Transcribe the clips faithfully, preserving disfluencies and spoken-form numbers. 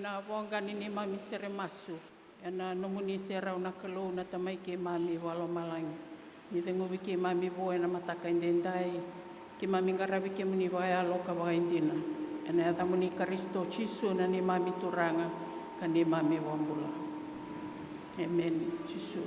Na voqa ni neimami sere masu, ena nomuni serau na Kalou na Tamai keimami vakalomalagi. Ni ceguvi keimami vua ena mataka edaidai, keimami qaravi kemuni vakayalo ka vakaidina. Ena yacamuni Karisito Jisu na neimami Turaga ka neimami Vakabula. Emeni. Jisu.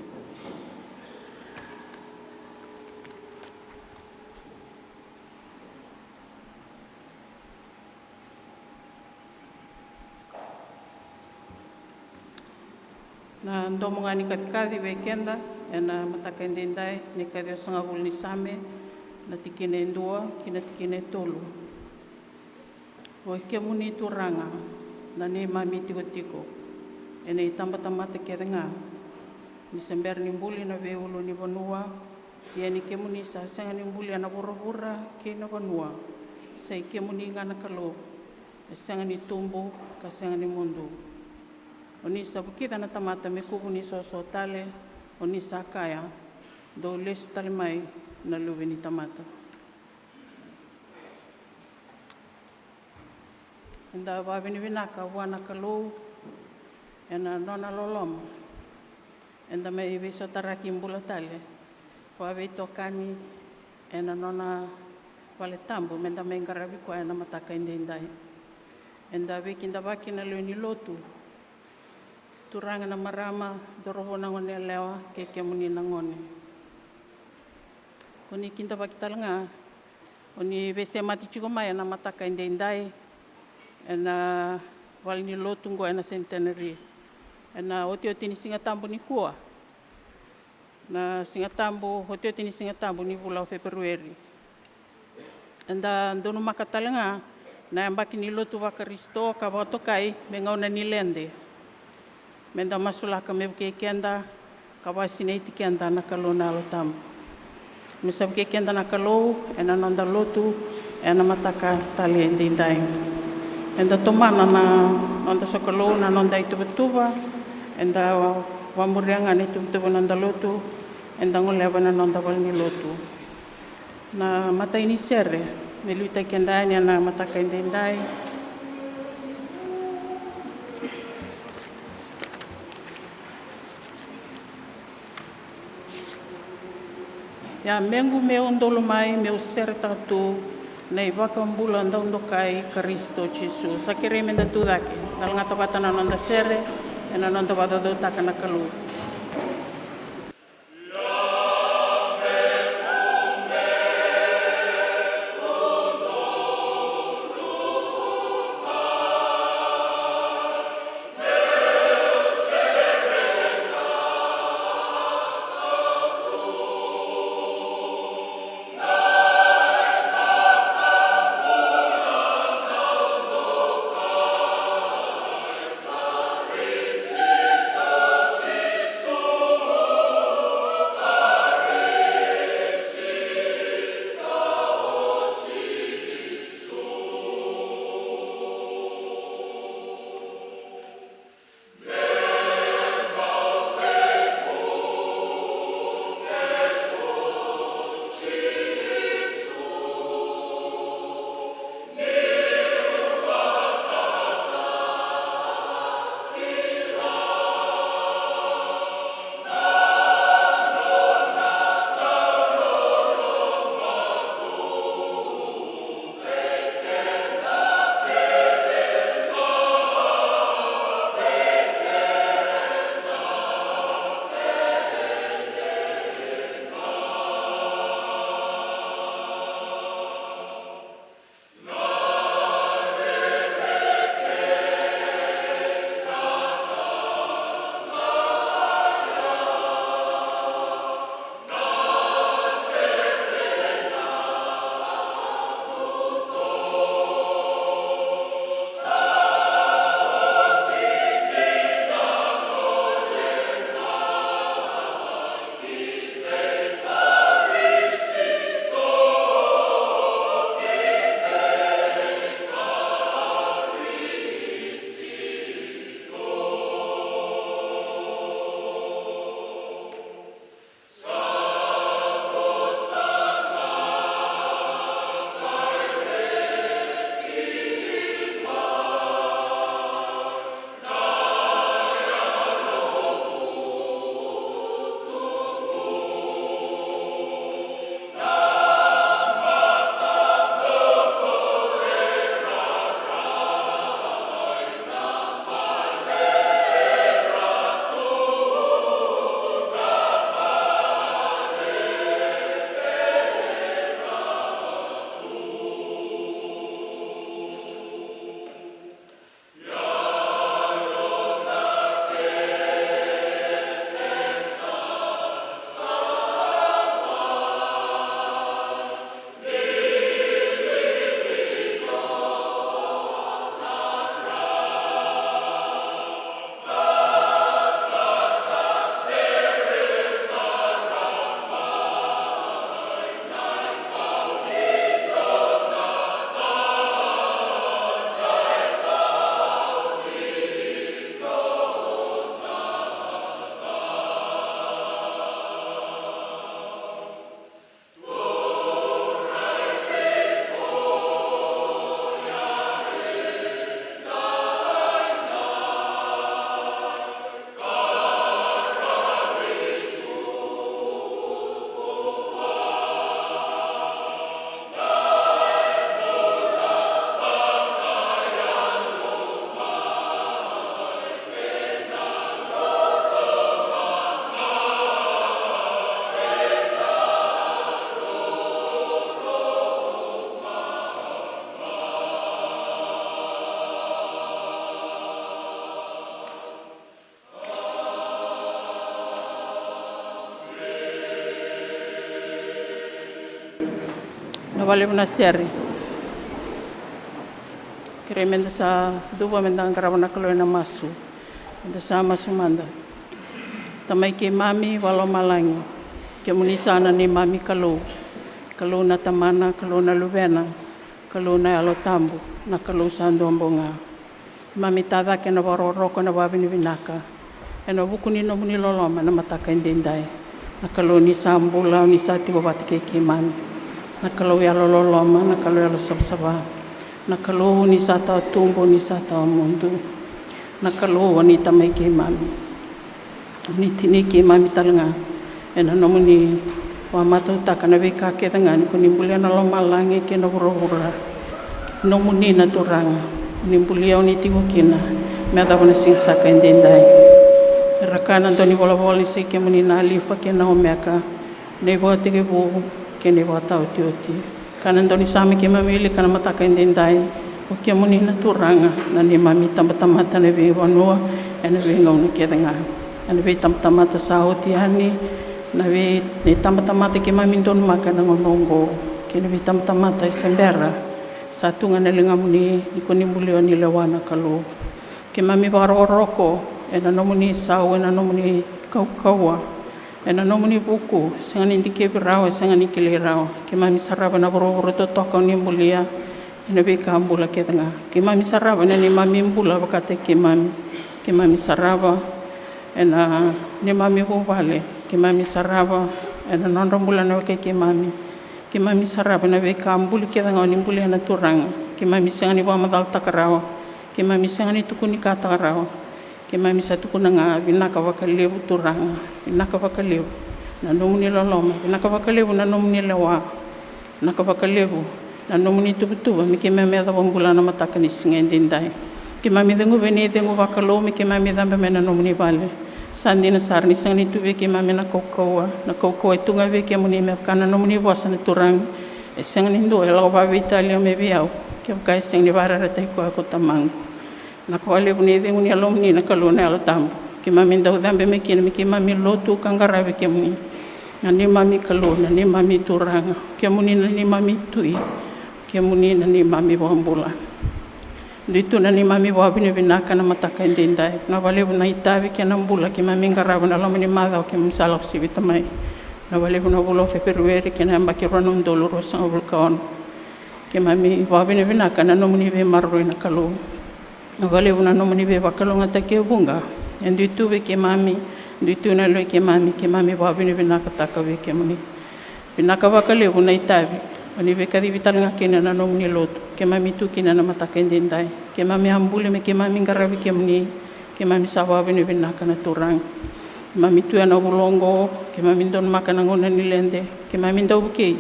Na domo ga ni kacikaci vei keda ena mataka edaidai, ni kaciwasagavulu ni Same, na tikina e dua ki na tikina e tolu. Oi kemuni Turaga, na neimami tikotiko ena itabatamata kece ga, ni se bera ni buli na veiulunivanua, ia ni kemuni sa sega ni bulia na vuravura kei na vanua. Sa i kemuni ga na Kalou, e sega ni tubu ka sega ni mudu. O ni sa vukica na tamata me kuvu ni soso tale, o ni sa kaya, dou lesu tale mai na luve ni tamata. Eda vakavinavinaka vua na Kalou ena nona loloma. Eda mai veisotaraki bula tale, vakaveitokani ena nona vale tabu, meda mai qaravi koya ena mataka edaidai. Eda veikidavaki na lewe ni lotu, turaga na marama, cauravou na gone yalewa, kei kemuni na gone. Ko ni kidavaki tale ga, o ni veisemati tiko mai ena mataka edaidai, ena vale ni lotu qo ena Centenary. Ena otioti ni Siga Tabu nikua. Na Siga Tabu, otioti ni Siga Tabu ni vula o Feperueri. Eda donumaka tale ga na yabaki ni lotu vaKarisito ka vakatokai me gauna ni lede. Meda masulaka me vukei keda, ka vakasinaiti keda na Kalou na Yalo Tabu. Me sa vukei keda na Kalou ena noda lotu ena mataka tale edaidai. Eda tomana na noda sokalou, na noda ituvatuva, eda vakamuria ga na ituvatuva ni noda lotu, eda goleva na noda vale ni lotu. Na imatai ni sere me liutaki keda yani ena mataka edaidai. Ia mequ meu dolo mai, meu seretaka tu na iVakabula dau dokai Karisito Jisu. Sa kerei meda tu cake, da lagata vata na noda sere ena noda vakacaucautaka na Kalou. Valevu na sere. Kerei meda sa cuva meda qarava na Kalou ena masu. Meda sa masu mada. Tamai keimami vakalomalagi, kemuni sa na neimami Kalou. Kalou na Tamana, Kalou na Luvena, Kalou na Yalo Tabu, na Kalou sa dua bau ga. Keimami tacake na vakarokoroko, na vakavinavinaka ena vuku ni nomuni loloma na mataka edaidai. Na Kalou ni sa bula, ni sa tiko vata kei keimami. Na Kalou yalo loloma, na Kalou yalo savasava. Na Kalou ni sa tawa tubu, ni sa tawa mudu. Na Kalou o ni tamai keimami. Ni tinai keimami tale ga ena nomuni vakamatautaka na veika kece ga ni ko ni bulia na lomalagi kei na vuravura. Nomuni na Turaga, ni bulia o ni tiko kina me yacova na siga saka edaidai. Era kaya na dau ni volavola ni sai kemuni na Alifa kei na Omeka, na ivakatekivu kei na ivakataotioti. Ka na dau ni sa mai keimami wilika na mataka edaidai, o kemuni na Turaga, na neimami tabatamata ena veivanua, ena veigauna kece ga. Ena veitabatamata sa oti yani, na vei, na itabatamata keimami donumaka ena gauna oqo, kei na veitabatamata e se bera, sa tu ga na ligamuni, ni ko ni bulia o ni lewa na Kalou. Keimami vakarokoroko ena nomuni sau, ena nomuni kaukauwa, ena nomuni vuku, e sega ni dikevi rawa, e sega ni kilai rawa. Keimami sarava na vuravura totoka o ni bulia ena veika bula kece ga. Keimami sarava ena neimami bula vakataki keimami. Keimami sarava ena neimami vuvale. Keimami sarava ena nodra bula na wekai keimami. Keimami sarava ena veika buli kece ga o ni bulia na Turaga. Keimami sega ni vakamacalataka rawa. Keimami sega ni tukunikataka rawa. Keimami sa tukuna ga, vinaka vakalevu Turaga, vinaka vakalevu na nomuni loloma, vinaka vakalevu na nomuni lewa, vinaka vakalevu na nomuni tuvatuva me keimami yacova bula na mataka ni siga edaidai. Keimami ceguva na icegu vakalou me keimami cabe mai na nomuni vale. Sa dina sara ni sega ni tu vei keimami na kaukauwa, na kaukauwa e tu ga vei kemuni me vaka na nomuni vosa na Turaga. E sega ni dua e lako vakaveitalia mai vei au kevaka e sega ni vakararataki koya ko Tamaqu. Vinaka vakalevu na icegu ni Yalomuni na Kalou na Yalo Tabu. Keimami dau cabe mai kina me keimami lotu ka qaravi kemuni. Na neimami Kalou, na neimami Turaga. Kemuni na neimami Tui. Kemuni na neimami Vakabula. Dui tu na neimami vakavinavinaka na mataka edaidai. Vinaka vakalevu na itavi kei na bula keimami qarava na loma ni macawa keimami sa lako sivita mai. Vinaka vakalevu na vula o Feperueri kei na yabaki rua na udolu ruasagavulu ka ono. Keimami vakavinavinaka na nomuni veimaroroi na Kalou. Vinaka vakalevu na nomuni veivakalougatataki e vuqa e dui tu vei keimami, dui tu na yaloi keimami, keimami vakavinavinakataka vei kemuni. Vinaka vakalevu na itavi o ni veikacivi tale ga kina na nomuni lotu keimami tu kina na mataka edaidai. Keimami a buli me keimami qaravi kemuni. Keimami sa vakavinavinaka na Turaga. Keimami tu ena vula oqo, keimami donumaka na gauna ni lede, keimami dau vukei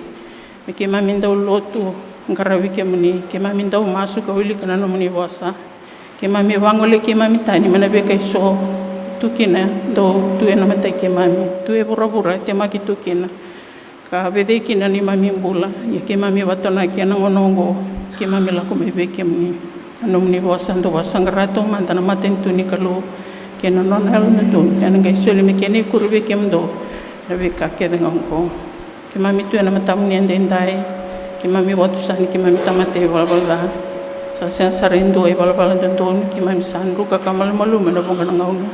me keimami dau lotu qaravi kemuni, keimami dau masu ka wilika na nomuni vosa. Keimami vagolei keimami tani mai na veika eso tu kina, dau tu ena matai keimami, tu e vuravura e temaki tu kina, ka vecei kina na neimami bula. Ia keimami vatonaki ena gauna oqo, keimami lako mai vei kemuni. Na nomuni vosa dou vakasaqara taumada na matanitu ni Kalou kei na nona yalododonu, ena qai soli me kena ikuri vei kemudou na veika kece ga oqo. Keimami tu ena matamuni edaidai, keimami vakatusa ni keimami tamata ivalavala ca. Sa sega sara e dua ivalavala dodonu, keimami sa druka ka malumalumu ena vuqa na gauna.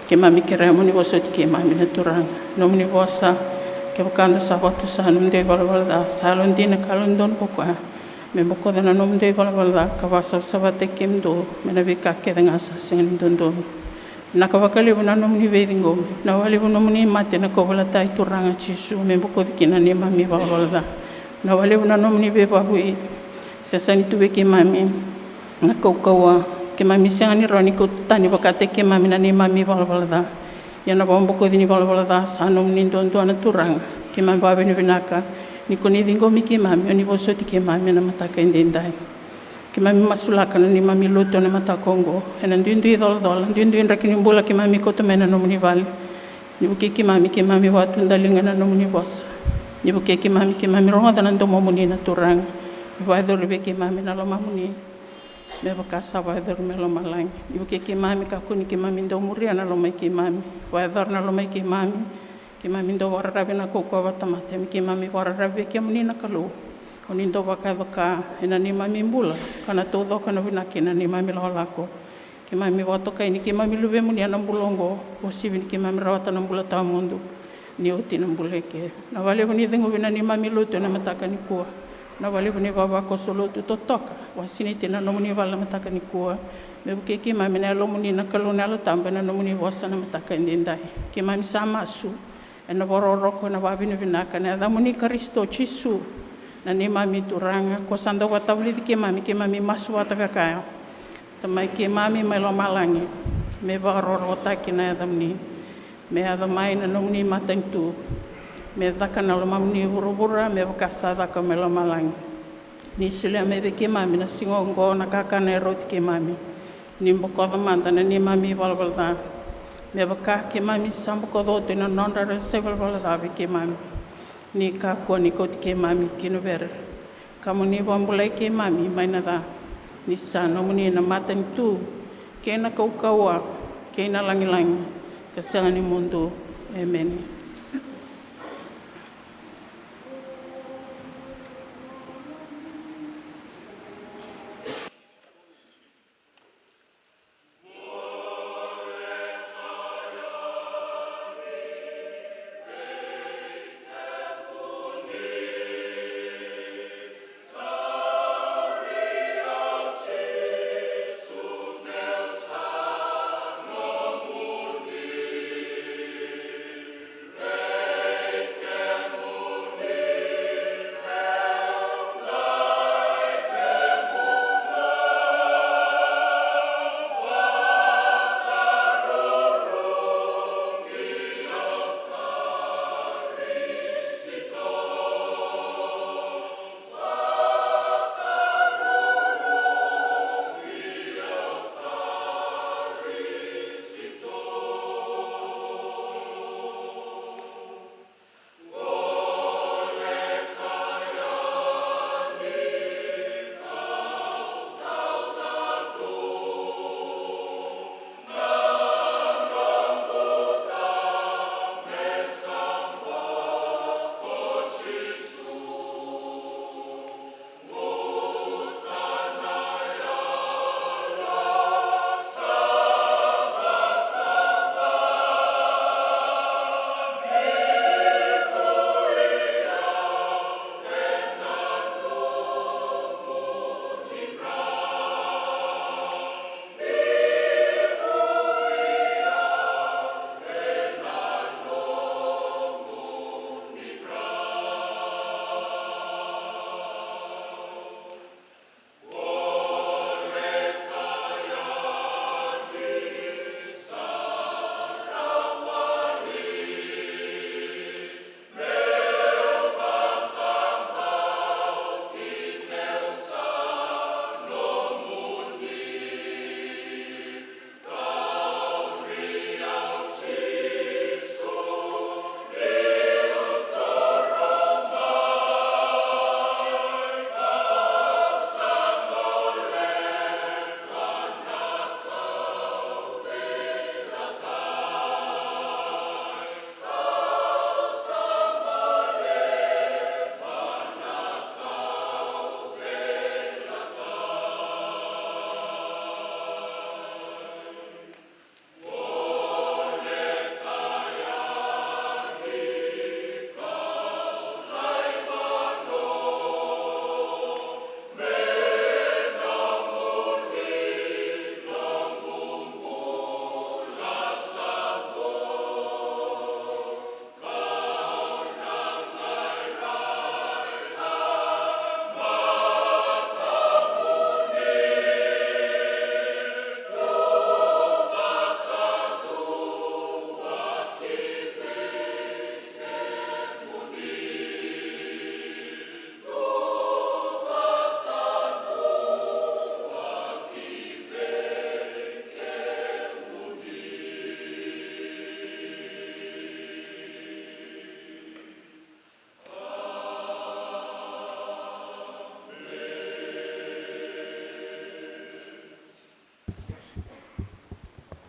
Keimami kerea mo ni vosoti keimami na Turaga. Nomuni vosa, kevaka dou sa vakatusa nomudou ivalavala ca, sa yalodina ka yalododonu ko koya me bokoca na nomudou ivalavala ca ka vakasavasavataki kemudou mai na veika kece ga sa sega ni dodonu. Vinaka vakalevu na nomuni veiciqomi, vinaka vakalevu nomuni mate na kauveilatai Turaga Jisu me bokoci kina na neimami ivalavala ca. Vinaka vakalevu na nomuni veivakavoui. Se sega ni tu vei keimami na kaukauwa, keimami sega ni rawa ni kauta tani vakataki keimami na neimami ivalavala ca. Ia na vakabokoci ni valavala ca sa nomuni duadua na Turaga. Keimami vakavinavinaka ni ko ni ciqomi keimami, o ni vosoti keimami ena mataka edaidai. Keimami masulaka na neimami lotu ena mataka oqo, ena duidui colacola, duidui draki ni bula keimami kauta mai na nomuni vale. Ni vukei keimami, keimami vakatudaliga ena nomuni vosa. Ni vukei keimami, keimami rogoca na domomuni na Turaga. Ni vakayacori vei keimami na lomamuni me vaka sa vakayacori mai lomalagi. Ni vukei keimami, kakua ni keimami dau muria na lomai keimami. Vakayacora na lomai keimami. Keimami dau vakararavi ena kaukauwa vakatamata, me keimami vakararavi vei kemuni na Kalou. O ni dau vakayaco ka ena neimami bula, ka na taucoka na vinaka ena neimami lakolako. Keimami vakatokai ni keimami luvemuni ena bula oqo, uasivi ni keimami rawata na bula tawamudu ni oti na bula eke. Na vakalevu ni ceguvi na neimami lotu ena mataka nikua. Na vakalevu ni vavakoso lotu totoka, vakasinaiti na nomuni vale na mataka nikua. Me vukei keimami na Yalomuni na Kalou na Yalo Tabu ena nomuni vosa na mataka edaidai. Keimami sa masu ena vakarokoroko, ena vakavinavinaka, ena yacamuni Karisito Jisu, na neimami Turaga, ko sa dau vakatavulici keimami, keimami masu vata kaya. Tamai keimami mai lomalagi, me vakarokorokotaki na yacamuni, me yaco mai na nomuni matanitu, me caka na lomamuni vuravura me vaka sa caka mai lomalagi. Ni solia mai vei keimami na siga oqo na kakana e rauti keimami. Ni bokoca mada na neimami ivalavala ca, me vaka keimami sa bokoca oti na nodra era sa ivalavala ca vei keimami. Ni kakua ni kauti keimami ki na vere, ka mo ni vakabulai keimami mai na ca. Ni sa nomuni na matanitu, kei na kaukauwa, kei na lagilagi, ka sega ni mudu. Emeni.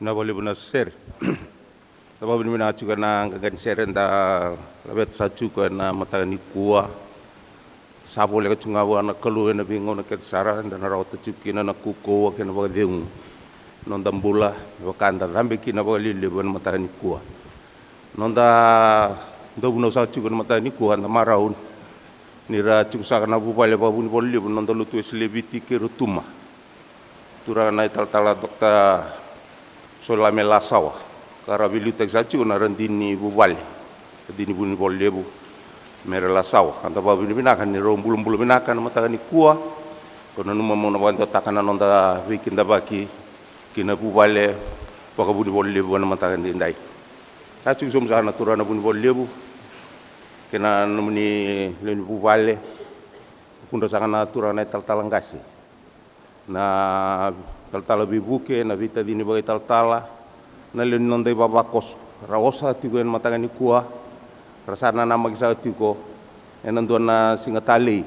Na vakalevu na sere. Na vakavinavinaka tiko na qaqa ni sere da laveta sa tiko ena mataka nikua. Sa voleka tiko ga vua na Kalou ena veigauna kece sara, da na rawata tiko kina na kaukauwa kei na vakacegu noda bula, me vaka da cabe kina vakalevulevu ena mataka nikua. Noda dau vunau saka tiko ena mataka nikua, da marau ni ra tiko saka na vuvale vakavunivola levu na noda lotu Wesele e Viti kei Rotuma. Turaga na italatala Dr Solame Lasawa, ka ra veiliutaki saka tiko na radini vuvale, radini vunivola levu, me ra Lasawa. Ka da vakavinavinaka ni rau bulabula vinaka ena mataka nikua. Ko nanuma meu na vakadewataka na noda veikidavaki ki na vuvale vakavunivola levu ena mataka edaidai. Sa tiko sobu saka na turaga na vunivola levu kei na nomuni lewe ni vuvale, vukudra saka na turaga na italatala qase, na talatala veivuke, na veitacini vakaitalatala, na lewe ni noda ivavakoso. Ra oso saka tiko ena mataka nikua, ra sa nanamaki saka tiko ena dua na siga talei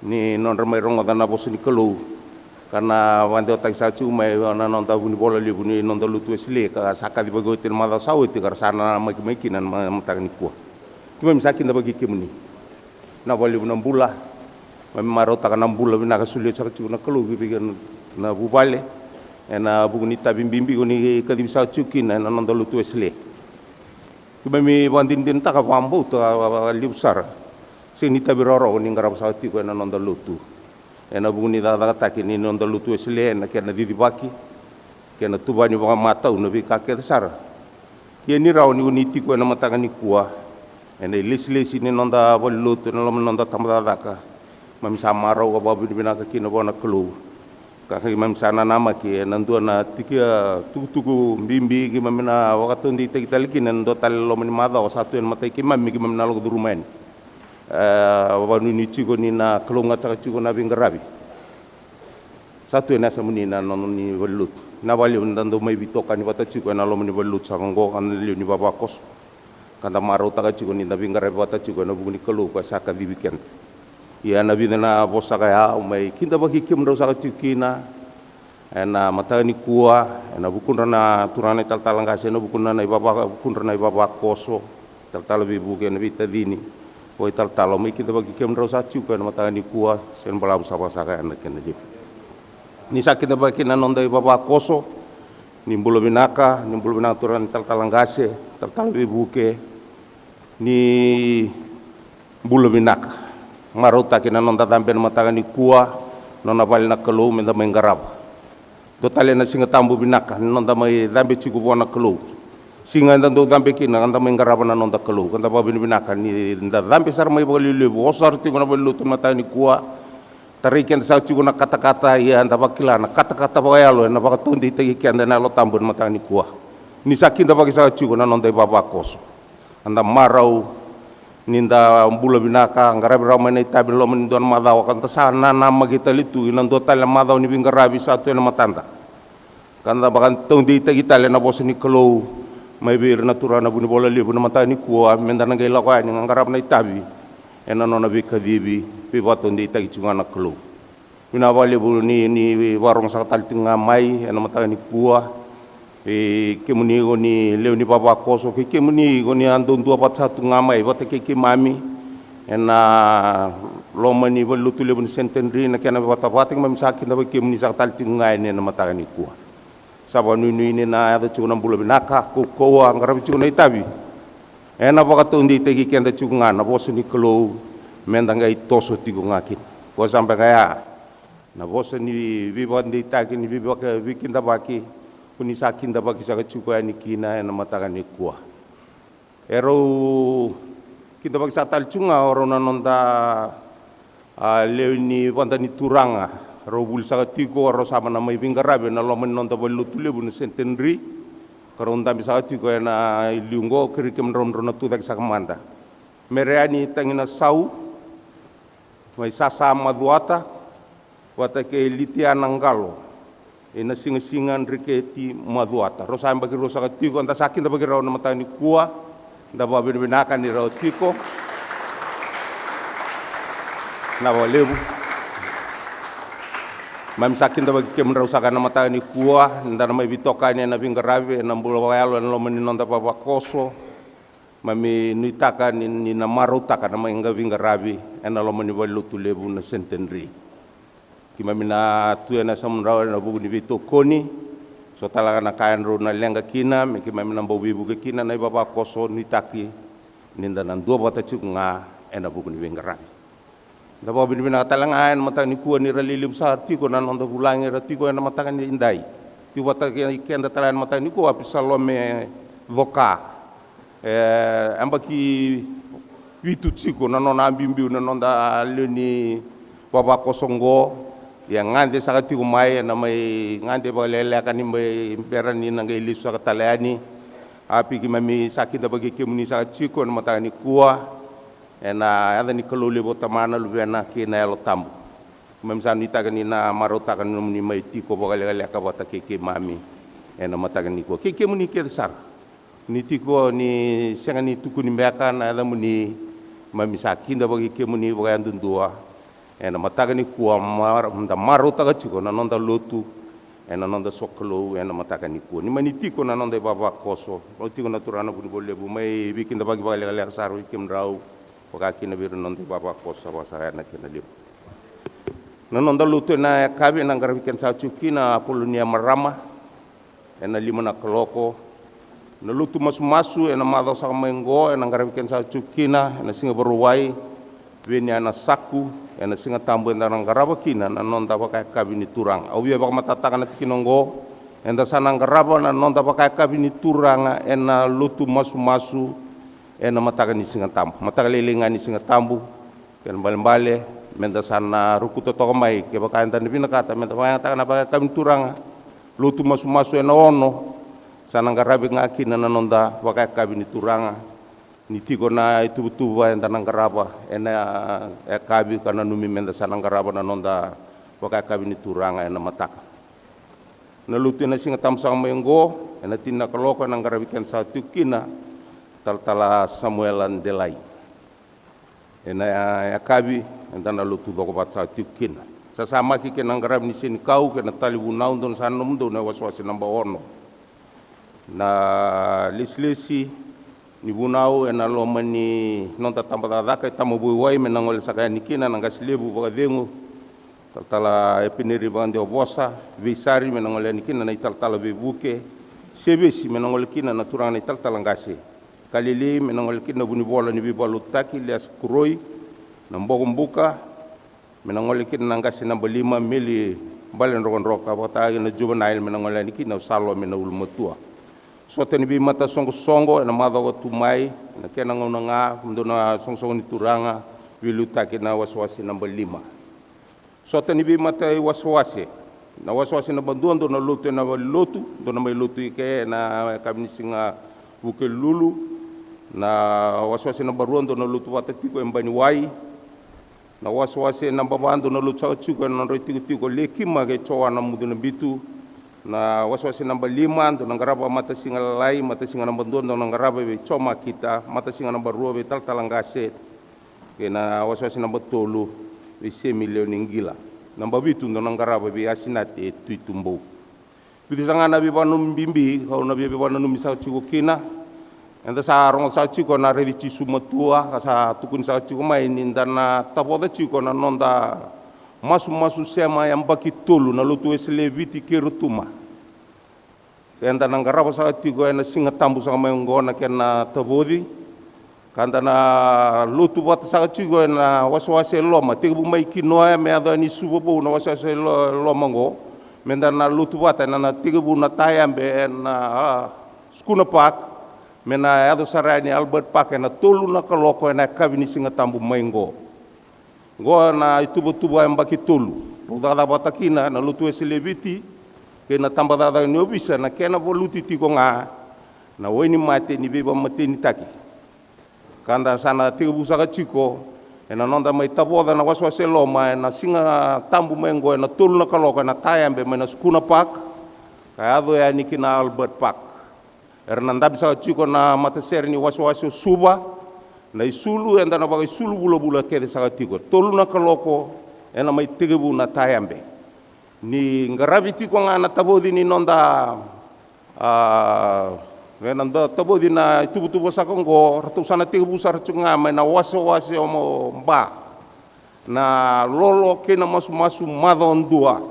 ni nodra mai rogoca na vosa ni Kalou, ka na vakadewataki saka tiko mai na noda vunivola levu ni noda lotu Wesele, ka sa kacivaki oti na macawa sa oti, ka ra sa nanamaki mai kina ena ma-, mataka nikua. Keimami sa kidavaki kemuni. Vinaka vakalevu na bula. Keimami marautaka na bula vinaka e solia saka tiko na Kalou vei keda na vuvale ena vuku ni itavi bibi ko ni kacivi saka tiko kina ena noda lotu Wesele. Keimami vakadinadinataka vakabauta vakalevu sara, sega ni itavi rawarawa ko ni qarava saka tiko ena noda lotu ena vuku ni cakacakataki ni noda lotu Wesele ena kena cicivaki kei na tuvani vakamatau na veika kece sara. Ia ni rawa ni ko ni tiko ena mataka nikua ena ilesilesi ni noda valenilotu ena loma ni noda tabacakacaka, keimami sa marau ka vakavinavinaka kina vua na Kalou. Ka keimami sa nanamaki ena dua na tiki, a, tukutuku bibi keimami na vakataudeitaki tale kina ena dua tale na loma ni macawa sa tu ena matai keimami, keimami na lako curuma yani. E, vakanuinui tiko ni na kalougata saka tiko na veiqaravi sa tu ena yasamuni na nomuni valenilotu. Vinaka vakalevu ni da dau mai veitokani vata tiko ena loma ni valenilotu saka oqo, ka na lewe ni vavakoso, ka da marautaka tiko ni da veiqaravi vata tiko ena vuku ni Kalou ka sa kacivi keda. Ia ena vica na vosa saka ya au mai kidavaki kemudrau saka tiko kina ena mataka nikua, ena vukudra na turaga na italatala qase, ena vukudra na ivava-, vukudra na ivavakoso, talatala veivuke, na veitacini vakaitalatala, au mai kidavaki kemudrau saka tiko ena mataka nikua, sega ni balavu, sa vakasaka ya na kena levu. Ni sa kidavaki na noda ivavakoso, ni bula vinaka, ni bula vinaka turaga na italatala qase, talatala veivuke, ni bula vinaka. Marautaki na noda cabe ena mataka nikua, nona vale na Kalou me da mai qarava. Dua tale na Siga Tabu vinaka ni noda mai cabe tiko vua na Kalou. Siga eda dau cabe kina ka da mai qarava na noda Kalou, ka da vakavinavinaka ni da cabe sara mai vakalevulevu, oso sara tiko na valenilotu ena mataka nikua. Tarai keda saka tiko na katakata, ia eda vakila na katakata vakayalo ena vakataudeitaki keda ena Yalo Tabu ena mataka nikua. Ni sa kidavaki saka tiko na noda ivavakoso, eda marau ni da bula vinaka, qaravi rawa mai na itavi ena loma ni dua na macawa, ka da sa nanamaki tale tu ina dua tale na macawa ni veiqaravi sa tu ena matada. Ka da vakataudeitaki tale na vosa ni Kalou mai vei ira na turaga na vunivola levu ena mataka nikua, me da na qai lako yani ka qarava na itavi ena nona veikacivi, veivakataudeitaki tiko ga na Kalou. Vinaka vakalevu ni, ni vakarorogo saka tale tiko ga mai ena mataka nikua. E, kemuni ko ni lewe ni vavakoso, kei kemuni ko ni a duadua vata saka tu ga mai vata kei keimami ena loma ni valenilotu levu ni Centenary, na kena vatavata, keimami sa kidavaki kemuni saka tale tiko ga yani ena mataka nikua. Sa vakanuinui ni na yaco tiko na bula vinaka, kaukauwa, qaravi tiko na itavi. Ena vakataudeitaki keda tiko ga na vosa ni Kalou, me da qai toso tiko ga kina. Ko sa beka ya na vosa ni veivakadeitaki, ni veivaka-, veikidavaki ko ni sa kidavaki saka tiko yani kina ena mataka nikua. E rau kidavaki saka tale tiko ga o rau na noda, a, lewe ni vada ni turaga. Rau vuli saka tiko, rau sa na mai veiqaravi ena loma ni noda valenilotu levu na Centenary. Ka rau dabe saka tiko ena iliu oqo, kerei kemudrau me drau na tucake saka mada. Mereani Taginasau mai Sasa Macuata, vata kei Litiana Qalo ina Sigasiga Dreketi Macuata. Rau sa yabaki rua saka tiko, eda sa kidavaki rau ena mataka nikua. Da vakavinavinaka ni rau tiko. Vinaka vakalevu. Keimami sa kidavaki kemudrau saka ena mataka nikua, da na mai veitokani ena veiqaravi, ena bula vakayalo ena loma ni noda vavakoso. Keimami nuitaka ni, ni na marautaka na mai qai veiqaravi ena loma ni valenilotu levu na Centenary. Keimami na tu ena yasamudrau ena vuku ni veitokoni. So tale ga na ka edrau na leqa kina me keimami na bau veivuke kina na ivavakoso, nuitaki ni da na duavata tiko ga ena vuku ni veiqaravi. Da vakavinavinaka tale ga ena mataka nikua ni ra lelevu sara tiko na noda vulagi era tiko ena mataka nidai. Tiko vata kei keda tale ena mataka nikua o Apisalome Coka. E yabaki vitu tiko na nona a biubiu na noda lewe ni vavakoso oqo. Ia gade saka tiko mai ena mai gade vakalekaleka ni mai bera ni na qai lesu saka tale yani. Api, keimami sa kidavaki kemuni saka tiko ena mataka nikua. Ena yaca ni Kalou levu o Tamana, Luvena kei na Yalo Tabu. Keimami sa nuitaka ni na marautaka na nomuni mai tiko vakalekaleka vata kei keimami ena mataka nikua, kei kemuni kece sara. Ni tiko ni sega ni tukuni beka na yacamuni, keimami sa kidavaki kemuni vakayadudua ena mataka nikua. Mar-, da marautaka tiko na noda lotu ena noda sokalou ena mataka nikua. Ni mani tiko na noda ivavakoso, rau tiko na turaga na vunivola levu, mai veikidavaki vakalekaleka sara vei kemudrau, vaka kina vei ira na noda ivavakoso sa vakasaka na kena levu. Na noda lotu ena yakavi ena qaravi keda saka tiko kina Apolonia Marama ena lima na kaloko. Na lotu masumasu ena macawa saka mai oqo ena qaravi keda saka tiko kina ena siga Vakarauwai, Veniana Saku, ena Siga Tabu eda na qarava kina na noda vakayakavi ni Turaga. Au via vakamatatataka na tikina oqo, eda sa na qarava na noda vakayakavi ni Turaga ena lotu masumasu ena mataka ni Siga Tabu, mataka lailai ga ni Siga Tabu. Kena ibalebale meda sa na rukuta toka mai, kevaka eda na vinakata meda vakayagataka na vakayakavi ni Turaga, lotu masumasu ena ono, sa na qaravi ga kina na noda vakayakavi ni Turaga. Ni tiko na ituvatuva eda na qarava ena yakavi, ka nanumi meda sa na qarava na noda vakayakavi ni Turaga ena mataka. Na lotu ena Siga Tabu saka mai oqo ena tini na kaloko ena qaravi keda saka tiko kina Talatala Samuela Delai. Ena yakavi eda na lotu cokovata saka tiko kina. Sasamaki kei na qaravi ni senikau kei na tali vunau, dou na sa na nomudou na iwasewase naba ono. Na lesilesi ni vunau ena loma ni noda tabacakacaka e Tamavui Wai me na gole saka yani kina na qase levu vakacegu, Talatala Epineri Vakadewavosa. Veisari me na gole yani kina na italatala veivuke. Sevesi me na gole kina na turaga na italatala qase. Kalili me na gole kina na vunivola ni veivakalotutaki Lias Kuroi. Na Bokobuka me na gole kina na qase naba lima Meli Baledrokadroka, vakataki na juvenile me na gole yani kina o Salome na ulumatua. Sota ni veimatasoqosoqo ena macawa tu mai, na kena gauna ga, dou na soqosoqo ni Turaga, veiliutaki na wasewase naba lima. Sota ni veimata iwasewase. Na wasewase naba dua, dou na lotu ena valenilotu, dou na mai lotu i ke ena yakavi ni siga Vukelulu. Na wasewase naba rua, dou na lotu vata tiko e Baniwai. Na wasewase naba va, dou na lotu saka tiko ena nodra itikotiko Lekima kei Joana Mucunabitu. Na wasewase naba lima, dou na qarava matasiga lalai, matasiga naba dua dou na qarava vei Jomakita, matasiga naba rua vei talatala qase. Kei na wasewase naba tolu vei Semi Leoniqila. Naba vitu dou na qarava vei Asinate e Tui Tubou. Vica saka ga na veivakananumi bibi kau na via veivakananumi saka tiko kina. Eda sa rogoca saka tiko na raici Jisu matua, ka sa tukuni saka tiko mai ni da na tavoca tiko na noda masumasu sema yabaki tolu na Lotu Wesele e Viti kei Rotuma. Eda na qarava saka tiko ena Siga Tabu saka mai oqo na kena tavoci. Ka da na lotu vata saka tiko ena wasewase e loma, tekivu mai Kinoya me yaco yani Suva Vou na wasewase e lo-, loma oqo. Meda na lotu vata ena na tekivu na tayabe ena, a, Sukuna Park, me na yaco sara yani Albert Park ena tolu na kaloko ena yakavi ni Siga Tabu mai oqo. Oqo na ituvatuva yabaki tolu. Rau cakacaka vata kina na Lotu Wesele e Viti kei na tabacakacaka ni ovisa na kena valuti tiko ga na wainimate ni veivakamatenitaki. Ka da sa na tekivu saka tiko ena noda mai tavoca na wasewase e loma ena Siga Tabu mai oqo ena tolu na kaloko ena tayabe mai na Sukuna Park, ka yaco yani ki na Albert Park. Era na dabe saka tiko na matasere ni wasewase o Suva. Na isulu, eda na vakaisulu vulavula kece saka tiko. Tolu na kaloko ena mai tekivu na tayabe. Ni qaravi tiko ga na tavoci ni noda, a, Ena dau tavoci na ituvatuva saka oqo, ratou sa na tekivu sara tiko ga mai na wasewase o Ba, na lolo kei na masumasu macawa dua,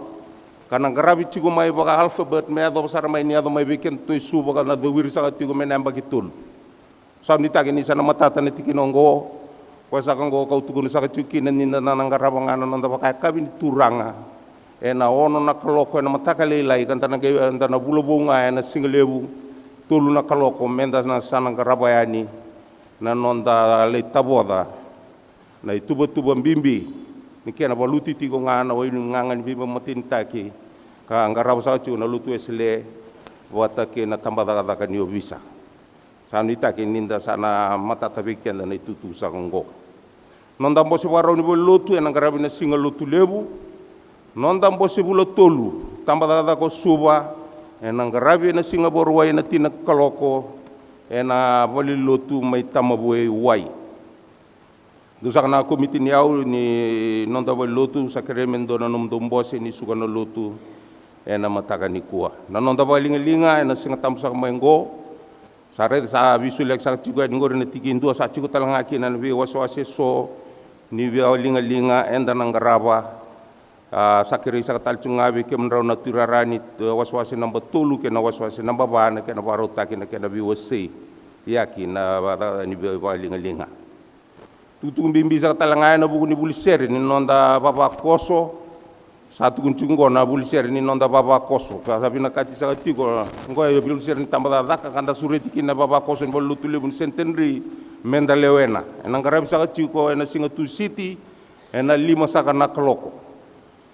ka na qaravi tiko mai vaka alphabet me yacova sara mai ni yaco mai vei kedatou e Suva, ka na cowiri saka tiko mai na yabaki tolu. Sa nuitaki ni sa na matata na tikina oqo. Koya saka oqo kau tukuna saka tiko kina ni da na qarava ga na noda vakayakavi ni Turaga ena ono na kaloko ena mataka lailai, ka da na qai, da na vula vou ga ena siga levu, tolu na kaloko, me da na sa na qarava yani na noda lai tavoca na ituvatuva bibi ni kena valuti tiko ga na wai ni gaga ni veivakamatenitaki, ka qarava saka tiko na Lotu Wesele vata kei na tabacakacaka ni ovisa. Sa nuitaki ni da sa na matata vei keda na itutu saka oqo. Noda bose vakarau ni valenilotu ena qaravi na Siga Lotulevu. Noda bose vula tolu, tabacakacaka o Suva, ena qaravi ena Siga Vakarauwai ena tina kaloko ena valenilotu mai Tamavuewai. Dou saka na komiti ni yau ni noda valenilotu, sa kerei me dua na nomudou bose ni suka na lotu ena mataka nikua. Na noda vakaligaliga ena Siga Tabu saka mai oqo, sa raica sa veisoliyaki saka tiko yani qori na tiki dua, sa tiko tale ga kina na veiwasewase eso ni vakaligaliga eda na qarava. A, sa kerei saka tale tiko ga vei kemudrau na tuirara ni, e, wasewase naba tolu kei na wasewase naba va na kena vakarautaki na kena veiwasei yaki na vaka, ni vei, vakaligaliga. Tukutuku bibi saka tale ga ena vuku ni vuli sere ni noda vavakoso. Sa tukuni tiko oqo na vuli sere ni noda vavakoso, ka sa vinakati saka tiko oqo e vuli sere ni tabacakacaka ka da sureti kina na vavakoso ni valenilotu levu ni Centenary me da lewena. Ena qaravi saka tiko ena siga Tusiti ena lima saka na kaloko.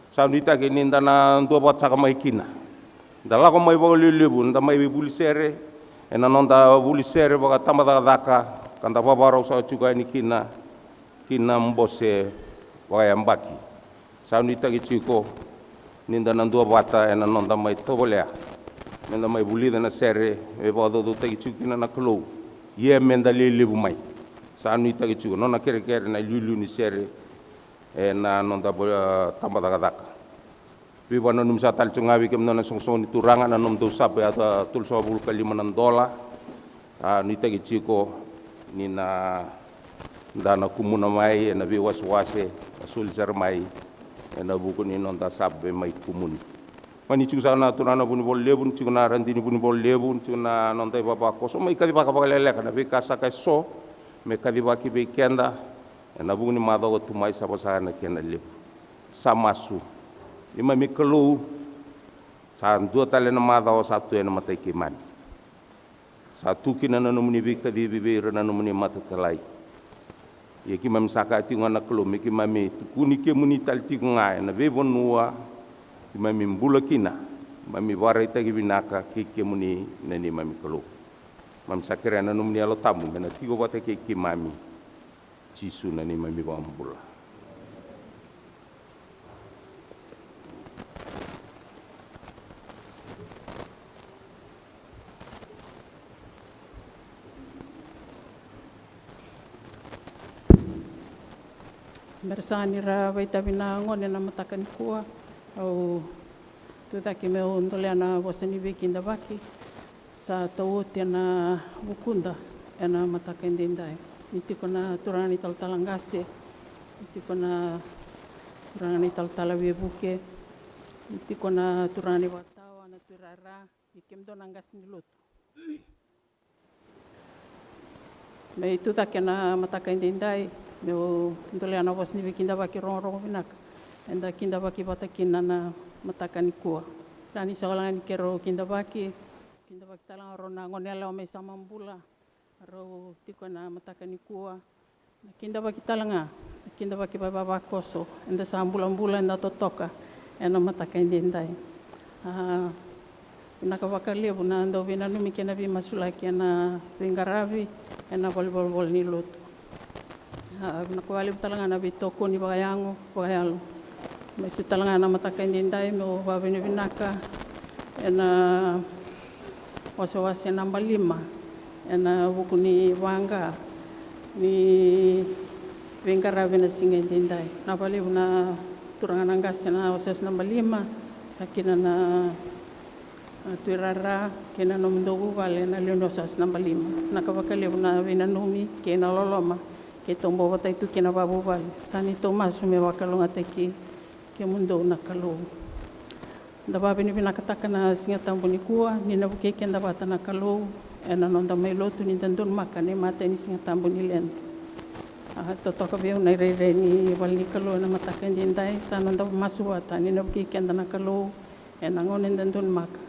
Sa nuitaki ni da na duavata saka mai kina. Da lako mai vakalelevu, da mai vuli sere ena noda vuli sere vakatabacakacaka, ka da vavarau saka tiko yani kina ki na bose vakayabaki. Sa nuitaki tiko ni da na duavata ena noda mai tovolea me da mai vulica na sere me vakacaucautaki tiko kina na Kalou, ia me da lelevu mai. Sa nuitaki tiko nona kerekere na iliuliu ni sere ena noda, e, tabacakacaka. Veivakananumi saka tale tiko ga vei kemudou na soqosoqo ni Turaga, na nomudou sapa e tolusagavulu ka lima na dola. A, nuitaki tiko ni na da na kumuna mai ena veiwasewase ka soli sara mai ena vuku ni noda sapa mai Kumuni. Mani tiko saka na turaga na Vunivola Levu, ni tiko na radini Vunivola Levu, ni tiko na noda ivavakoso, mai kacivaka vakaleleka na veika saka eso me kacivaki vei keda ena vuku ni macawa tu mai, sa vosa na kena levu. Sa masu. Neimami Kalou, sa dua tale na macawa sa tu ena matai keimami. Sa tu kina na nomuni veikacivi vei ira na nomuni matatalai. Ia keimami sa kaya tiko ga na Kalou, me keimami tukuni kemuni tale tiko ga ena veivanua keimami bula kina, keimami vakaraitaki vinaka kei kemuni na neimami Kalou. Keimami sa kerea na nomuni Yalo Tabu me na tiko vata kei keimami. Jisu na neimami iVakabula. Bera saka ni ra vakaitavi na gone ena mataka nikua, au tucake meu dolea na vosa ni veikidavaki. Sa tau oti ena vukuda ena mataka edaidai. Ni tiko na turaga ni talatala qase, ni tiko na turaga ni talatala veivuke, ni tiko na turaga ni vakatawa, na tuirara, kei kemudou na qase ni lotu. Meu tucake ena mataka edaidai meu dolea na vosa ni veikidavaki rogorogo vinaka eda kidavaki vata kina na mataka nikua. Rawa ni sa wale ga ni keirau kidavaki, kidavaki tale ga o rau na gone yalewa mai Samabula, rau tiko ena mataka nikua. Na kidavaki tale ga, na kidavaki vavavakoso, eda sa bulabula, eda totoka ena mataka edaidai. A, vinaka vakalevu na dau veinanumi kei na veimasulaki ena veiqaravi ena valenivolavola ni lotu. A, vinaka vakalevu tale ga na veitokoni vakayago, vakayalo. Mai tu tale ga ena mataka edaidai meu vakavinavinaka ena wasewase naba lima ena vuku ni vaqa ni veiqaravi ena siga edaidai. Vinaka vakalevu na turaga na qase ena wasewase naba lima, ka kina na, Na tuirara kei na nomudou vuvale na lewe ni wasewase naba lima. Na ka vakalevu na veinanumi kei na loloma keitou bau vatai tu kina vakavuvale. Sa neitou masu me vakalougatataki kemudou na Kalou. Da vakavinavinakataka na Siga Tabu nikua ni na vukei keda vata na Kalou ena noda mai lotu ni da donumaka na imatai ni Siga Tabu ni leda. A totoka vei au na irairai ni vale ni Kalou ena mataka edaidai. Sa noda masu vata ni na vukei keda na Kalou ena gauna eda donumaka,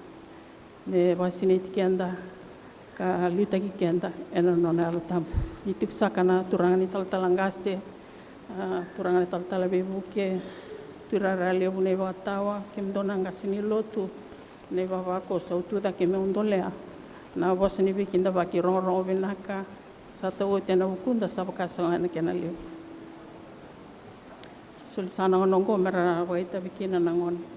me vakasinaiti keda ka liutaki keda ena nona Yalo Tabu. Ni tiko saka na turaga ni talatala qase, a, turaga ni talatala veivuke, tuirara levu na ivakatawa, kemudou na qase ni lotu, na ivavakoso au tu cake meu dolea na vosa ni veikidavaki rogorogo vinaka. Sa tau oti ena vukuda, sa vaka saka ga na kena levu. Soli saka na gauna oqo me ra vakaitavi kina na gone.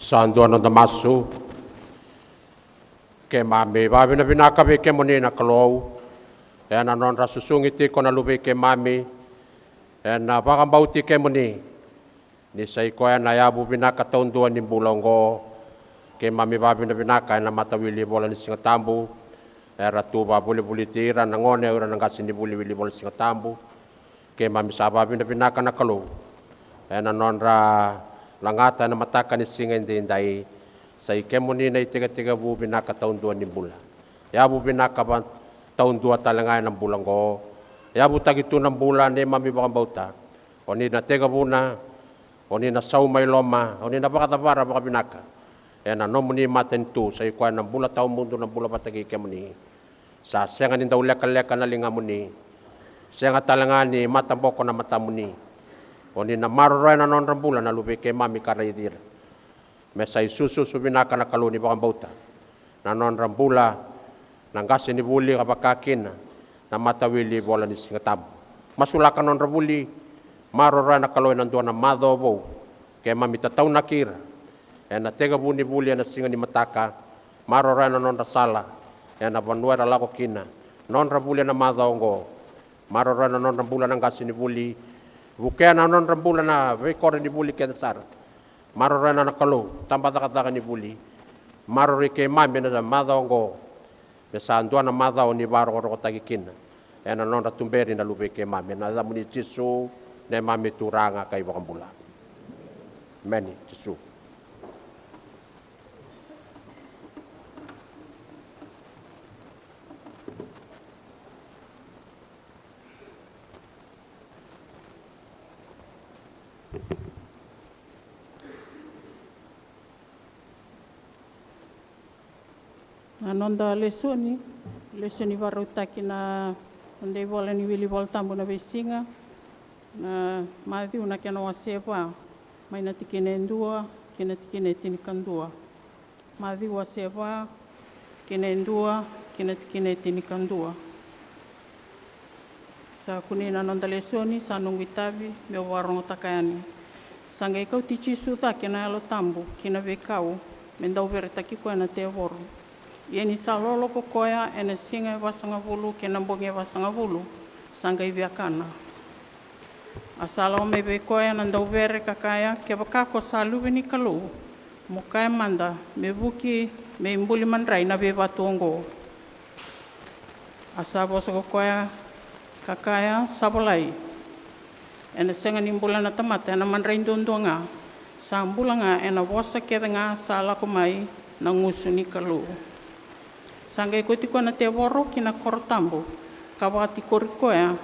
Sa dua noda masu. Keimami vakavinavinaka vei kemuni na Kalou ena nodra susugi tiko na luvei keimami ena vakabauti kemuni. Ni sa i koya na yavu vinaka taudua ni bula oqo. Keimami vakavinavinaka ena matawili vola ni Siga Tabu. era tu vakavolivoliti ira na gone o ira na qase ni vuli wilivola Siga Tabu. Keimami sa vakavinavinaka na Kalou ena nodra lagata ena mataka ni siga edaidai. Sa i kemuni na itekitekivu vinaka taudua ni bula. Yavu vinaka va taudua tale ga ena bula oqo. Yavutaki tu na bula neimami vakabauta. O ni na tekivuna, o ni na sauma i loma, o ni na vakacavara vakavinaka ena nomuni matanitu, sa i koya na bula tawamudu, na bula vata kei kemuni. Sa sega ni dau lekaleka na ligamuni, sega tale ga ni mataboko na matamuni. O ni na maroroya na nodra bula na luvei keimami ka raici ira. Me sa isususu vinaka na Kalou ni vakabauta na nodra bula na qase ni vuli ka vaka kina na matawilivola ni Siga Tabu. Masulaka nodra vuli, maroroya na Kalou ena dua na macawa vou. Keimami tataunaki ira ena tekivu ni vuli ena siga ni mataka. Maroroya na nodra sala ena vanua era lako kina, nodra vuli ena macawa oqo. Maroroya na nodra bula na qase ni vuli. Vukea na nodra bula na veikoro ni vuli kece sara. Maroroya na Kalou, tabacakacaka ni vuli. Maroroi keimami ena macawa oqo. Me sa dua na macawa ni vakarokorokotaki kina ena nodra tuberi na luvei keimami. Ena yacamuni Jisu, neimami Turaga ka iVakabula. Emeni, Jisu. Na noda lesoni, lesoni vakarautaki na noda ivola ni wili Vola Tabu na veisiga, na Maciu na kena wase va, mai na tikina e dua ki na tikina e tinikadua. Maciu wase va, tikina e dua ki na tikina e tinikadua. Sa kunei na noda lesoni, sa noqu itavi meu vakarogotaka yani. Sa qai kauti Jisu cake na Yalo Tabu ki na veikau me dauveretaki koya na tevoro. Ia ni sa lolo ko koya ena siga e vasagavulu kei na bogi e vasagavulu, sa qai viakana. A sa lako mai vei koya na dauvere ka kaya, kevaka ko sa Luve ni Kalou, mo kaya mada me vuki me ibuli madrai na veivatu oqo. A sa vosa ko koya ka kaya, sa volai, ena sega ni bula na tamata ena madrai duadua ga, sa bula ga ena vosa kece ga sa lako mai na gusu ni Kalou. Sa qai kauti koya na tevoro ki na koro tabu ka vakatikori koya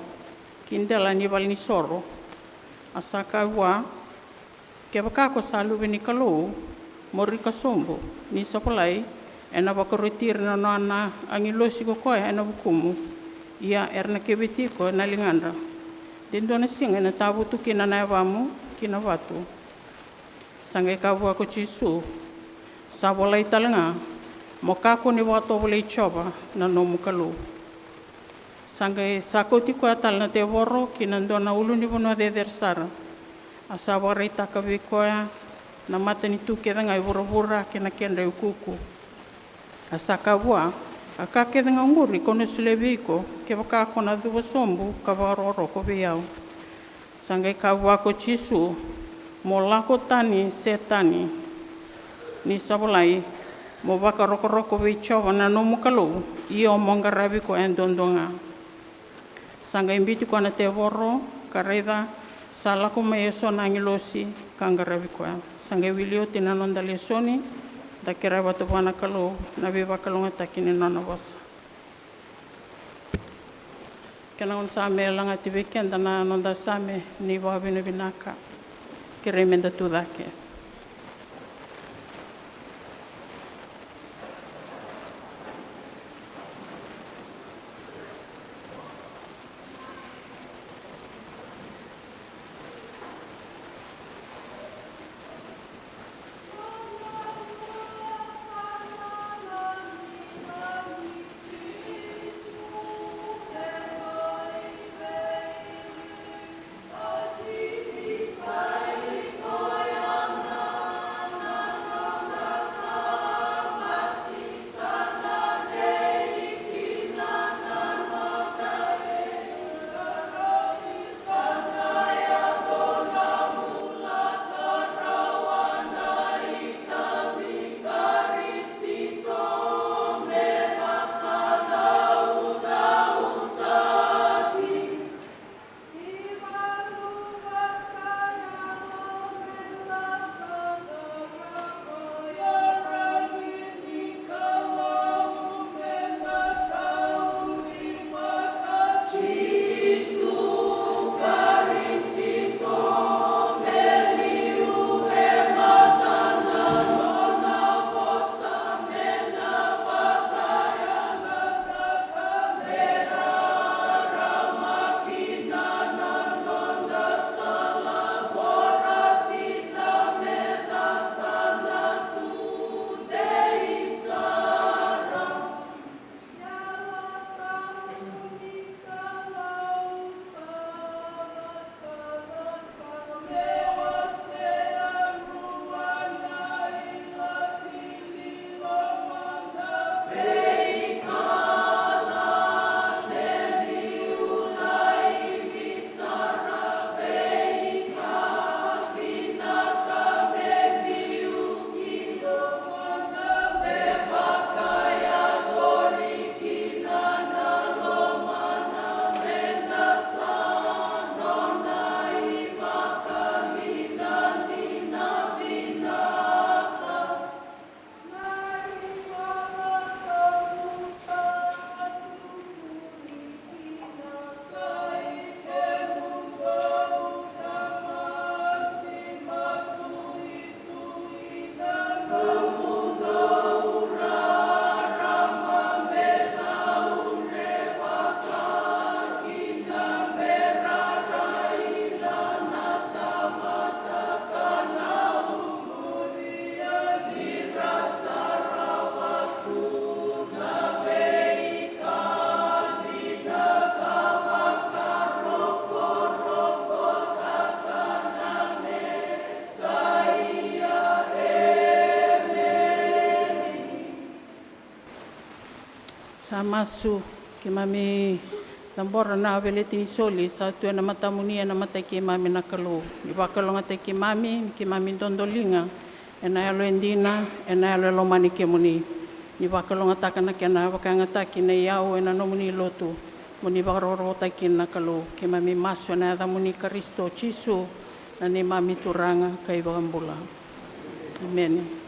ki dela ni valenisoro. A sa kaya vua, kevaka ko sa Luve ni Kalou, mo rika sobu, ni sa volai, ena vakaroti ira na nona agilosi ko koya ena vukumu. Ia era na keveti iko ena ligadra. De dua na siga ena tavutu kina na yavamu ki na vatu. Sa qai kaya vua ko Jisu, sa volai tale ga, mo kakua ni vakatovolei Jiova na nomu Kalou. Sa qai sa kauti koya tale na tevoro ki na dua na ulunivanua cecere sara. A sa vakaraitaka vei koya na matanitu kece ga e vuravura kei na kedra iukuuku. A sa kaya vua, a ka kece ga oqori kau na solia vei iko, kevaka ko na cuva sobu ka vakarokoroko vei au. Sa qai kaya vua ko Jisu, mo lako tani Setani, ni sa volai, mo vakarokoroko vei Jiova na nomu Kalou, io mo qaravi koya duadua ga. Sa qai biuti koya na tevoro, ka raica, sa lako mai eso na agilosi ka qaravi koya. Sa qai wili oti na noda lesoni. Da kerea vata vua na Kalou na veivakalougatataki ni nona vosa. Kena gauna sa me lagati vei keda na noda Same ni vakavinavinaka. Kerei meda tu cake. Sa masu. Keimami cabora na veleti ni soli sa tu ena matamuni, ena mata i keimami na Kalou. Ni vakalougatataki keimami, ni keimami dodoliga ena yalo e dina, ena yalo e lomani kemuni. Ni vakalougatataka na kena vakayagataki na iyau ena nomuni lotu, mo ni vakarokorokotaki kina na Kalou. Keimami masu ena yacamuni Karisito Jisu, na neimami Turaga ka iVakabula. Emeni.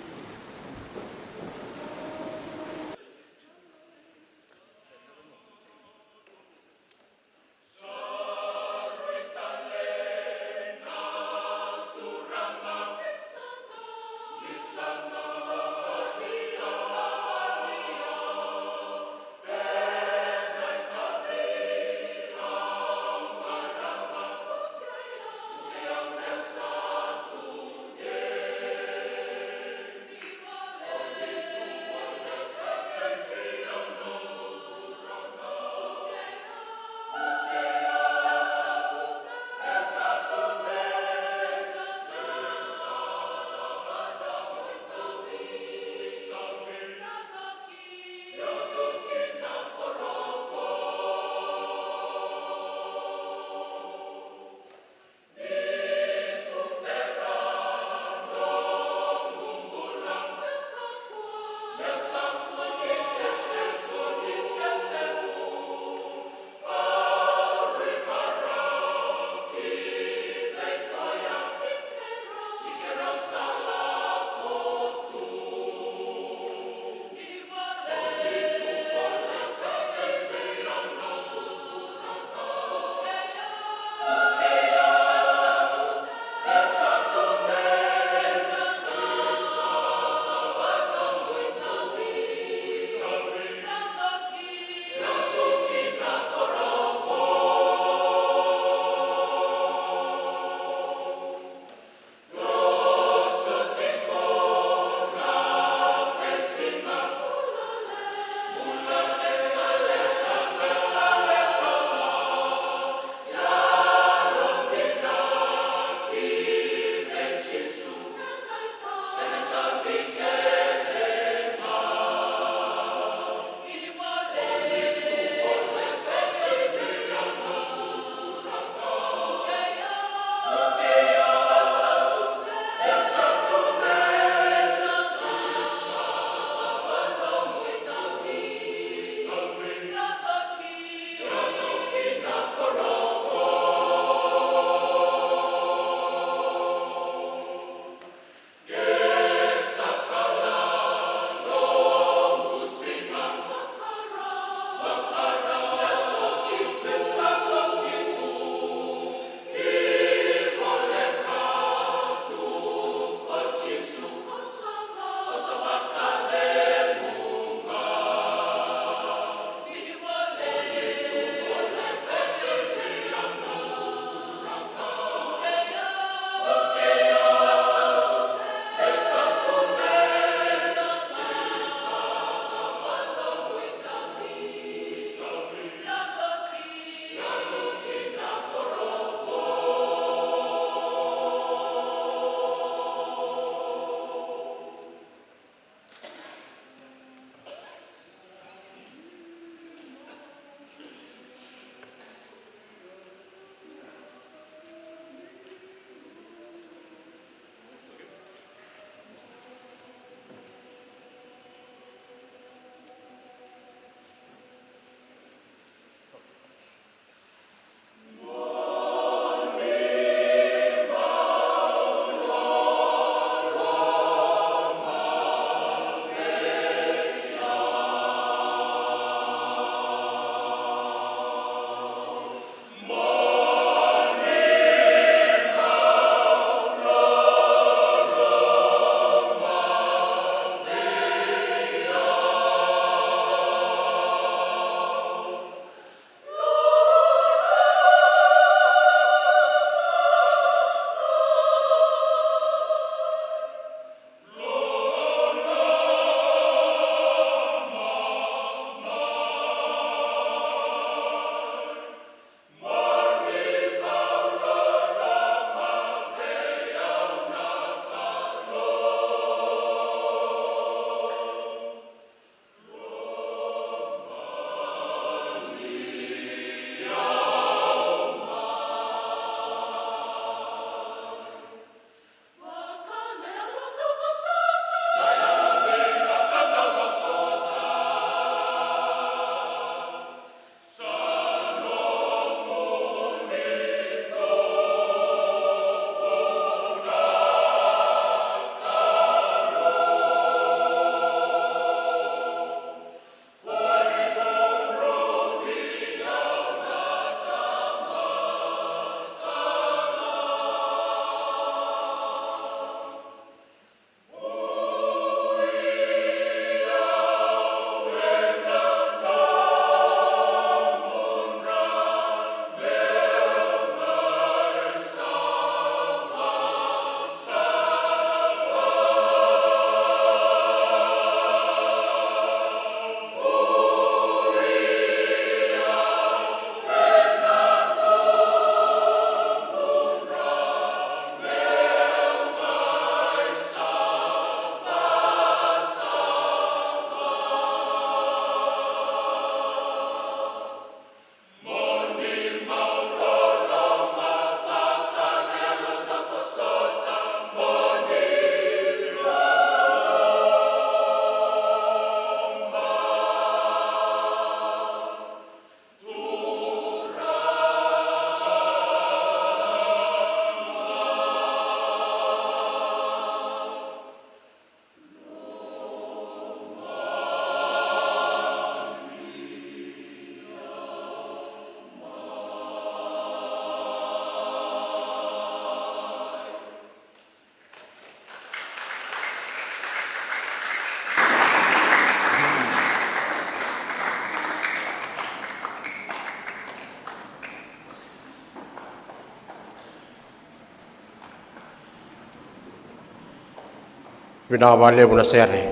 Vinaka vakalevu na sere.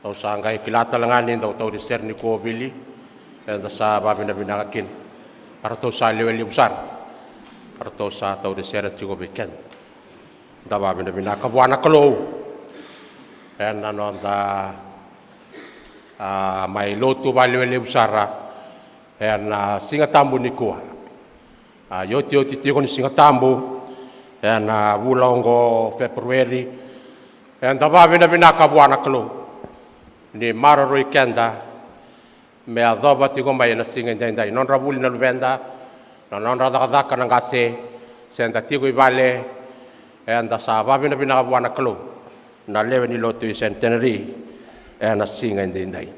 Au sa qai kila tale ga ni dau tau ni sere ni kovili. Eda sa vavinavinaka kina. A ratou sa lewe levu sara. A ratou sa tau ni sere tiko vei keda. Da vavinavinaka vua na Kalou. Ena noda a, mai lotu valewelevu sara ena Siga Tabu nikua. A, iotioti tiko ni Siga Tabu ena vula oqo Feperueri. Eda vavinavinaka vua na Kalou ni maroroi keda me yacova tiko mai ena siga edaidai. Nodra vuli na luveda, na nodra cakacaka na qase, se da tiko i vale, eda sa vavinavinaka vua na Kalou na lewe ni lotu i Centenary ena siga edaidai.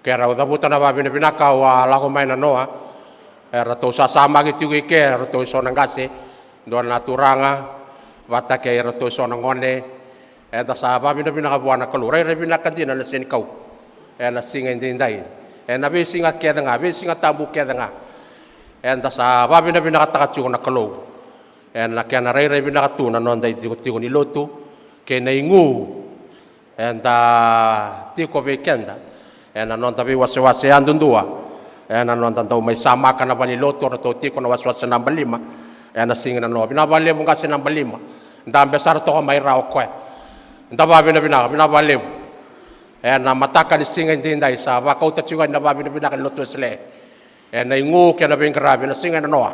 Ke rau cavuta na vavinavinaka au a lako mai na noa, e ratou sasamaki tiko i ke, e ratou i so na qase, dua na turaga, vata kei ratou i so na gone. Eda sa vavinavinaka vua na Kalou, rairai vinaka dina na senikau ena siga edaidai, ena veisiga kece ga, veisiga tabu kece ga. Eda sa vavinavinakataka tiko na Kalou ena kena rairai vinaka tu na noda itikotiko ni lotu kei na igu eda tiko vei keda ena noda veiwasewase yadudua. Ena noda dau mai samaka na valenilotu, o ratou tiko na wasewase naba lima ena siga na noa. Vinaka vakalevu qase naba lima. Dabe sara toka mai ra o koya. Da vavinavinaka, vinaka vakalevu. Ena mataka ni siga edaidai sa vakauta tiko yani na vavinavinaka ni lotu Wesele ena igu kei na veiqaravi ena siga ena noa.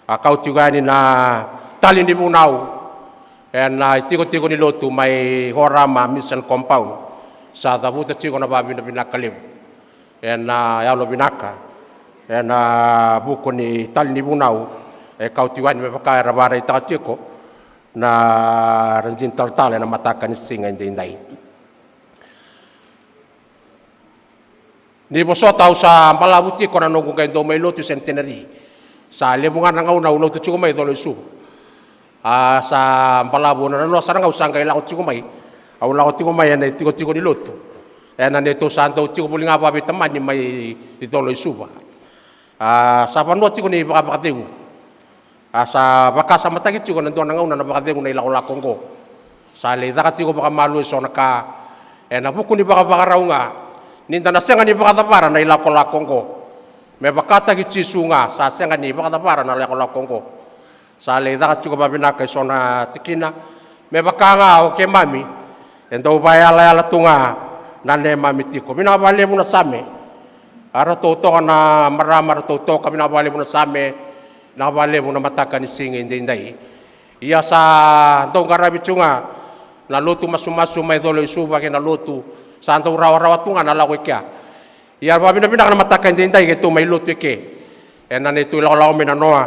A kau tiko yani na tali ni vunau ena itikotiko ni lotu mai Gorama Mission Compound. Sa cavuta tiko na vavinavinaka levu ena yalo vinaka ena vuku ni tali ni vunau e kau tiko yani, me vaka era vakaraitaka tiko na radini talatala ena mataka ni siga edaidai. Ni vosota, au sa balavu tiko na noqu qai dau mai lotu i Centenary. Sa levu ga na gauna au lotu tiko mai Colo-i-Suva. A sa balavu na nanoa sara ga au sa qai lako tiko mai. Au lako tiko mai ena itikotiko ni lotu ena neitou sa dau tiko voli ga vakaveitamani mai Colo-i-Suva. A sa vanua tiko ni vakavakacegu. A sa vakasamataki tiko na dua na gauna na vakacegu na ilakolako oqo. Sa lai caka tiko vakamalua e so na ka ena vuku ni vakavakarau ga ni da na sega ni vakacavara na ilakolako oqo. Me vakataki Jisu ga sa sega ni vakacavara na ilakolako oqo. Sa lai caka tiko vavinaka e so na tikina. Me vaka ga o keimami e dau vakayalayala tu ga na neimami tiko. Vinaka vakalevu na Same. A ratou toka na marama, ratou toka, vinaka vakalevu na Same. Vinaka vakalevu na mataka ni siga edaidai. Ia sa dau qaravi tu ga na lotu masumasu mai Colo-i-Suva kei na lotu. Sa dau rawarawa tu ga na lako i kea. Ia vavinavinaka na mataka edaidai keitou mai lotu eke ena neitou ilakolako mai na noa.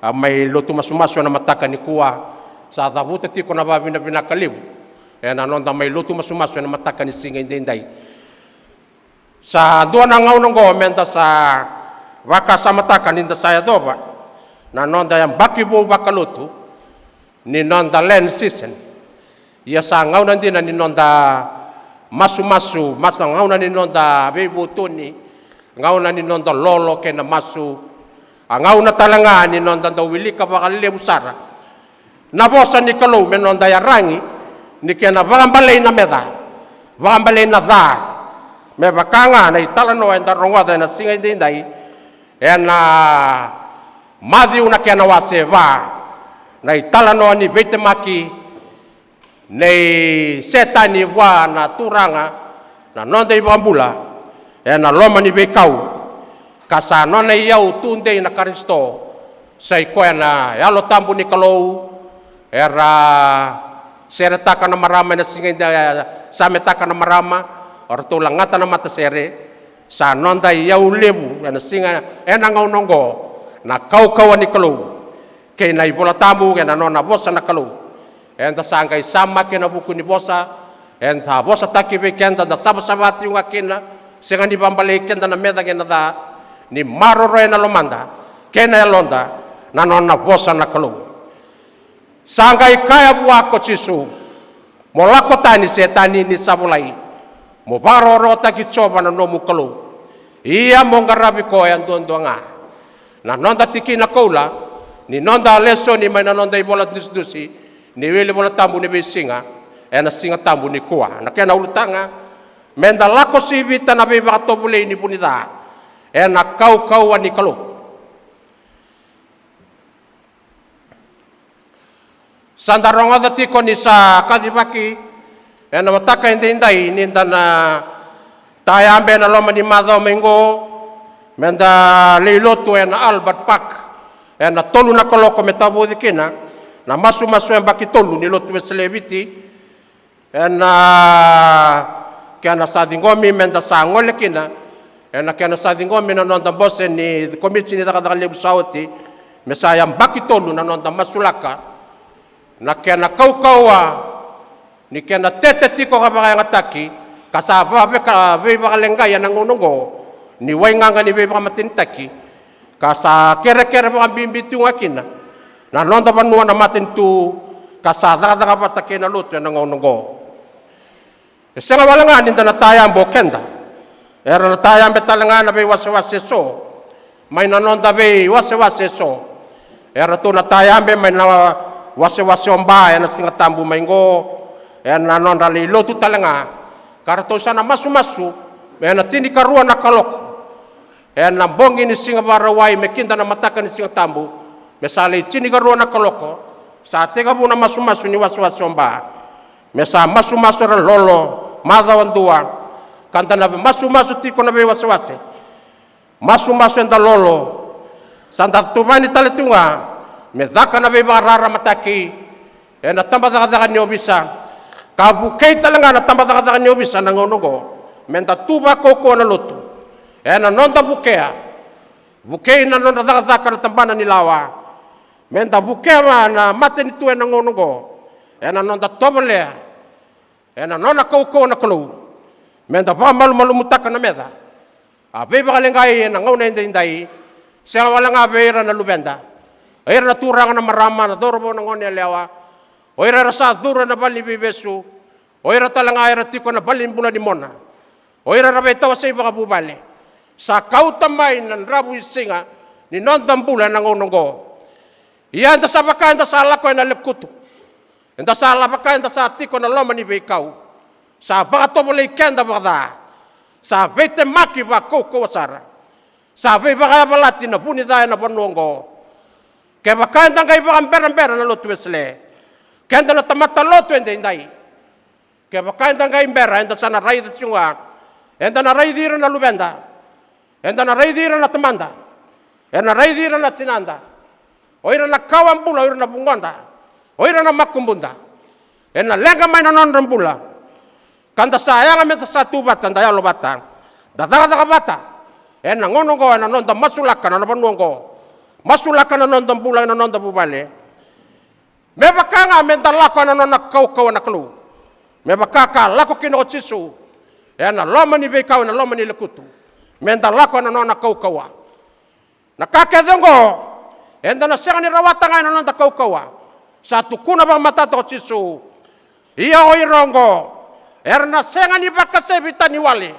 A mai lotu masumasu ena mataka nikua. Sa cavuta tiko na vavinavinaka levu ena noda mai lotu masumasu ena mataka ni siga edaidai. Sa dua na gauna oqo meda sa vakasamataka ni da sa yacova na noda yabaki vou vakalotu ni noda Lent season. Ia sa gauna dina ni noda masumasu, masa gauna ni noda veivutuni, gauna ni noda lolo kei na masu. A gauna tale ga ni noda dau wilika vakalevu sara na vosa ni Kalou me noda yaragi ni kena vakabalei na meca, vakabalei na ca. Me vaka ga na italanoa eda rogoca ena siga edaidai ena Maciu na kena wase va, na italanoa ni veitemaki nei Setani vua na Turaga na noda iVakabula ena loma ni veikau, ka sa nona iyau tudei na Karisito, sa i koya na Yalo Tabu ni Kalou. Era seretaka na marama ena siga edaidai, sametaka na marama, o ratou lagata na matasere. Sa noda iyau levu ena siga, ena gauna oqo, na kaukauwa ni Kalou kei na iVola Tabu kei na nona vosa na Kalou. Eda sa qai samaki ena vuku ni vosa, eda sa vosataki vei keda, da savasava tiko ga kina. Sega ni vakabalei keda na meca kei na ca, ni maroroya na lomada kei na yaloda na nona vosa na Kalou. Sa qai kaya vua ko Jisu, mo lako tani Setani, ni sa volai, mo vakarokorokotaki Jiova na nomu Kalou, ia mo qaravi koya duadua ga. Na noda tikina koula ni noda lesoni mai na noda ivola dusidusi ni wili Vola Tabu ni veisiga ena Siga Tabu nikua. Na kena ulutaga, meda lako sivita na veivakatovolei ni vunica ena kaukauwa ni Kalou. Sa da rogoca tiko ni sa kacivaki ena mataka edaidai ni da na tayabe ena loma ni macawa mai qo, meda lai lotu ena Albert Park ena tolu na kaloko me tavoci kina na masumasu yabaki tolu ni Lotu Wesele e Viti. Ena kena sa ciqomi meda sa gole kina, ena kena sa ciqomi na noda bose ni komiti ni cakacaka levu sa oti, me sa yabaki tolu na noda masulaka na kena kaukauwa ni kena tete tiko ka vakayagataki, ka sa vaveka veivakaleqai ena gauna oqo ni waigaga ni veivakamatenitaki, ka sa kerekere vakabibi tu ga kina na noda vanua na matanitu, ka sa cakacaka vata kei na lotu ena gauna oqo. E sega wale ga ni da na tayabe o keda, era na tayabe tale ga na veiwasewase eso mai na noda veiwasewase eso. Eratou na tayabe mai na wasewase o Ba ena Siga Tabu mai qo, ena nodra lai lotu tale ga, ka ratou sa na masumasu ena tinikarua na kaloko ena bogi ni Siga Vakarauwai me kida na mataka ni Siga Tabu, me sa lai tinikarua na kaloko sa tekivu na masumasu ni wasewase o Ba. Me sa masumasu era lolo macawa dua, ka da na masumasu tiko na veiwasewase. Masumasu eda lolo, sa da tuvani tale tu ga me caka na veivakararamataki ena tabacakacaka ni ovisa, ka vukei tale ga na tabacakacaka ni ovisa na gauna oqo, meda tu vakaukauwa na lotu ena noda vukea. Vukei na nodra cakacaka na tabana ni lawa, meda vukea na matanitu ena gauna oqo ena noda tovolea ena nona kaukauwa na Kalou, meda vakamalumalumutaka na meca. A veivakaleqai ena gauna edaidai, sega wale ga vei ira na luveda, o ira na turaga, na marama, na cauravou, na gone yalewa, o ira era sa curu ena vale ni veivesu, o ira tale ga era tiko ena vale ni bula ni mona, o ira era veitawasei vakavuvale. Sa kauta mai na dravuisiga ni noda bula ena gauna oqo. Ia eda sa vaka eda sa lako ena lekutu, eda sa la vaka eda sa tiko ena loma ni veikau. Sa vakatovolei keda vakaca, sa veitemaki vakaukauwa sara, sa veivakayavalati na vu ni ca ena vanua oqo. Kevaka eda qai vakaberabera na Lotu Wesele, keda na tamata lotu edaidai, kevaka eda qai bera, eda sa na raica tiko ga, eda na raici ira na luveda, eda na raici ira na tamada, ena raici ira na tinada, o ira na kawa bula, o ira na vugoda, o ira na makubuda. Ena leqa mai na nodra bula, ka da sa yaga meda sa tu vata, da yalo vata, da cakacaka vata ena gauna oqo, ena noda masulaka na vanua oqo, masulaka na noda bula ena noda vuvale. Me vaka ga meda lako ena nona kaukauwa na Kalou, me vaka ka lako kina ko Jisu ena loma ni veikau, ena loma ni lekutu, meda lako ena nona kaukauwa. Na ka kece oqo eda na sega ni rawata ga ena noda kaukauwa. Sa tukuna vakamatata ko Jisu, ia o ira oqo era na sega ni vakasevi tani wale,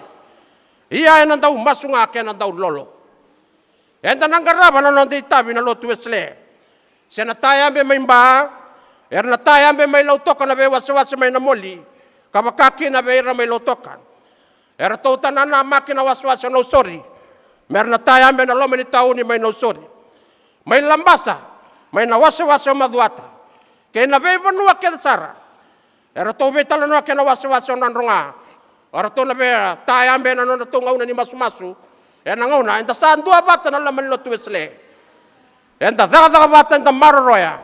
ia ena dau masu ga kei na dau lolo. Eda na qarava na noda itavi na Lotu Wesele. Se na tayabe mai Ba, era na tayabe mai Lautoka na veiwasewase mai Namoli, ka vaka kina vei ira mai Lautoka. Eratou tananamaki na wasewase o Nausori, me ra na tayabe na loma ni tauni mai Nausori, mai Labasa, mai na wasewase o Macuata, kei na veivanua kece sara. Eratou veitalanoa kei na wasewase o Nadroga. O ratou na veitayabe ena nodratou gauna ni masumasu. Ena gauna eda sa dua vata na loma ni Lotu Wesele, eda cakacaka vata, eda maroroya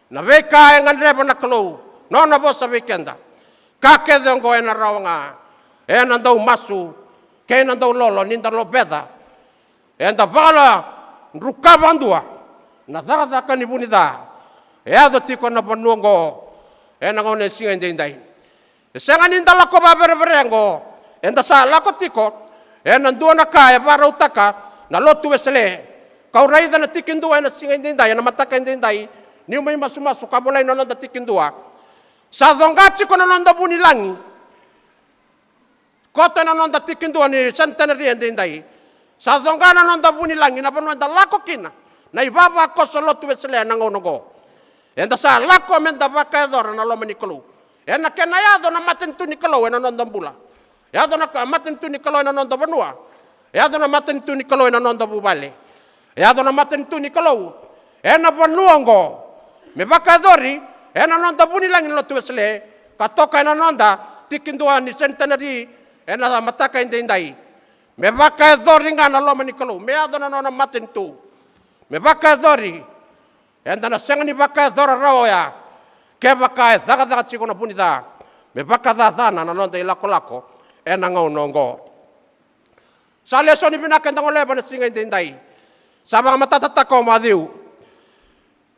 na veika e gadreva na Kalou, nona vosa vei keda. Ka kece oqo ena rawa ga, ena dau masu kei na dau lolo, ni da loveca. Eda vakaladruka vakadua na cakacaka ni vu ni ca e yaco tiko ena vanua oqo ena gauna e siga edaidai. E sega ni da lako vakaverevere oqo, eda sa lako tiko ena dua na ka e vakarautaka na Lotu Wesele. Kau raica na tikidua ena siga edaidai, ena mataka edaidai, niu mai masumasu ka volai na noda tikidua. Sa coqa tiko na noda vunilagi. Koto ena noda tikidua ni centenary edaidai. Sa coqa na noda vunilagi, na vanua eda lako kina na ivavakoso Lotu Wesele ena gauna oqo. Eda sa lako meda vakayacora na loma ni Kalou. Ena kena yaco na matanitu ni Kalou ena noda bula. Yaco na ka- matanitu ni Kalou ena noda vanua. Yaco na matanitu ni Kalou ena noda vuvale. Yaco na matanitu ni Kalou ena vanua oqo. Me vakayacori ena noda vunilagi na Lotu Wesele, ka toka ena noda tikidua ni centenary ena mataka edaidai. Me vakayacori ga na loma ni Kalou, me yaco na nona matanitu. Me vakayacori. Eda na sega ni vakayacora rawa oya kevaka e cakacaka tiko na vu ni ca me vakacacana na noda ilakolako ena gauna oqo. Sa lesoni vinaka eda goleva na siga edaidai. Sa vakamatatataka o Maciu